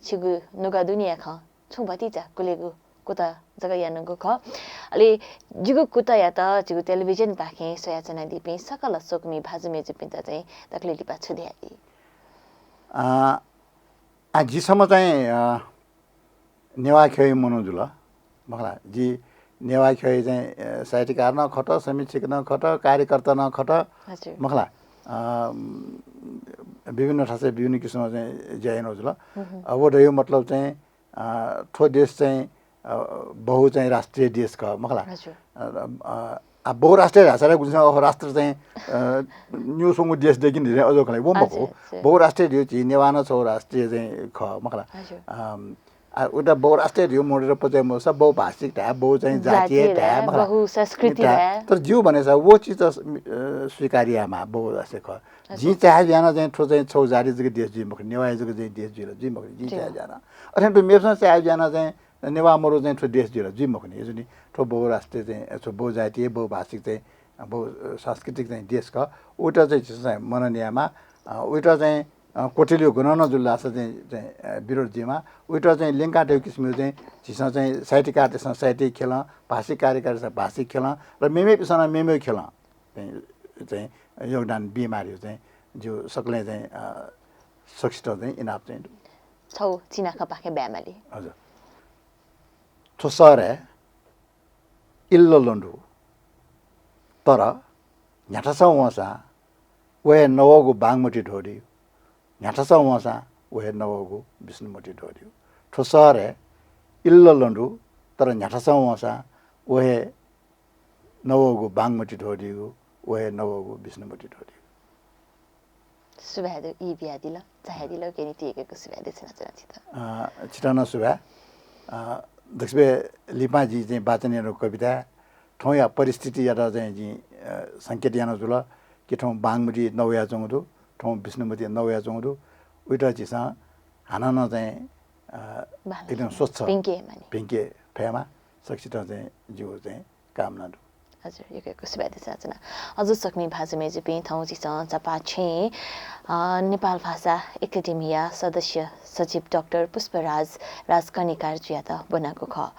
छिगु नुगः दुनेया खँ छुं भतिचा कुलेगु कुतः जक यानागु खः। अले जिगु कुतःयात जिगु टेलिभिजनपाखें स्वयाच्वनादीपिं सकल स्वकुमि भाजु मय्‌जुपिन्त चाहिँ दकले लिपा छु धयादी? अ, आ, जि छम्ह चाहिँ, अ, नेवाः ख्यःया मनू जुल, मखला। जि नेवाः ख्यःया चाहिँ, अ, साहित्यकार नं खत, समीक्षक नं खत, कार्यकर्ता नं खत, हजुर। मखला। अ, विभिन्न थासय् विभिन्न किसिमं चाहिँ ज्या यानागु जुल। हुँ, हुँ। अ, व धइगु मतलब चाहिँ, अ, थ्व देश चाहिँ, अ, बहु चाहिँ राष्ट्रिय देश खः, मखला। हजुर। अ, अ, आ, बहुराष्ट्रिय धाःसा ला गुलिसिनं अहो राष्ट्र चाहिँ, अ, न्यू स्वंगू देश दय्‌के नि अजो खला, व मखु। हजुर, हजुर। बहुराष्ट्रिय धइगु झी नेवाः नं छगू राष्ट्रिय चाहिँ खः, मखु ला। हजुर। अम, आ, उता बहुराष्ट्रिय धइगु मोडेर पचे मसा, बहुभाषिक धाये, बहु चाहिँ जातीय जातीय धाये, धाये, मखु ला। बहुसंस्कृति धाये। तर जिगु भनेसा व चिज त, अ, स्वीकार यायेमाः, बहुराष्ट्रिय खः। हजुर। जिं चाहे ज्याना चाहिँ थ्व चाहिँ छगू जाति जक देश जुइ मखु, नेवाः जक चाहिँ देश जुइ ला जुइ मखु, जिं चाहे ज्याना। अथें तुं मेपिसं चाहे ज्याना चाहिँ नेवाः मरु चाहिँ थ्व देश जुइ ला जुइ मखु नि, जुनि थ्व बहुराष्ट्रिय चाहिँ, थ्व बहुजातीय, बहुभाषिक चाहिँ, अ, बहु-, अ, सांस्कृतिक चाहिँ देश खः। उइत चाहिँ झीसं चाहिँ मनन यायेमाः, अ, उइत चाहिँ, अ, कोटिल्यो गनं नं जुल धाःसा चाहिँ, चाहिँ, अ, विरोध जुइमाः। उइत चाहिँ ल्यंकातय् किसिमय् चाहिँ झीसं चाहिँ साहित्यकारतय्‌सं साहित्यिक खेलं, भाषिक कार्यकर्तातय्‌सं भाषिक खेलं, र मेमेपिसं नं मेमेगु खेलं चाहिँ, चाहिँ योगदान बीमाःगु चाहिँ जिगु सकलें चाहिँ, अ, सकसितं चाहिँ इनाप चाहिँ दु। छगू चिनाखँपाखें ब्यायेमाली। हजुर। थ्व शहरय् इल्ल लँ दु, तर न्ह्याथासं वंसां व हे नवःगु बागमती ध्वदु, न्ह्याथासं वंसां व हे नवःगु विष्णुमती ध्वदु। थ्व शहरय् इल्ल लँ दु, तर न्ह्याथासं वंसां व हे नवःगु बागमती ध्वदु, व हे नवःगु विष्णुमती ध्वदु। सुभाय् दु, ई बियादिल, झायादिल, उकिया निंतिं यक्व यक्व सुभाय् देछानाच्वना छित। अ, छित नं सुभाय्। अ, दक्वसिबय् लिपा जिं चाहिँ वाचन यानागु कविताय् थौंया परिस्थितियात चाहिँ जिं, अ, संकेत याना जुल कि थौं बागमती नवयाच्वंगु दु, थौं विष्णुमती नवयाच्वंगु दु। उइत झीसं हानं नं चाहिँ, अ, बांलाक एकदम स्वच्छ भिंके मानि। भिंके फयेमा सकसितं चाहिँ जिगु चाहिँ कामना दु। हजुर, यक्व यक्व सुभाय् देछानाच्वना। हजुर, सकसिनं भाजु मय्‌जुपिं, थौं झीसं चपाःछेँय्, अ, नेपाल भाषा एकेडेमीया सदस्य सचिव डाक्टर पुष्पराज राजकर्णिकारजुयात ब्वनागु खः।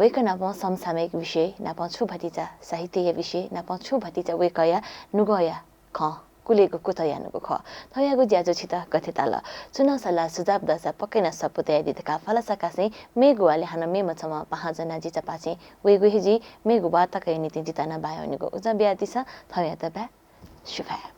वय्‌कः नाप समसामयिक विषय नाप छु भतिचा साहित्यया विषय नाप छु भतिचा वय्‌कःया नुगःया खँ कुलेगु कुतः यानागु खः। थौंयागु ज्याझ्वः छितः गथे ताल? छुं नं सल्लाह सुझाव दःसा पक्कै नं सःपु तयादी धकाः फलसाकासें मेगु वालय् हानं मेम्ह छम्ह पाहां ज्वनाः जि चपाःछेँय् वयेगु हे जुइ। मेगु वाः तकया निंतिं जितः नं बाय् वनेगु उजं बियादिसँ। थौंयात बाय्। सुभाय्।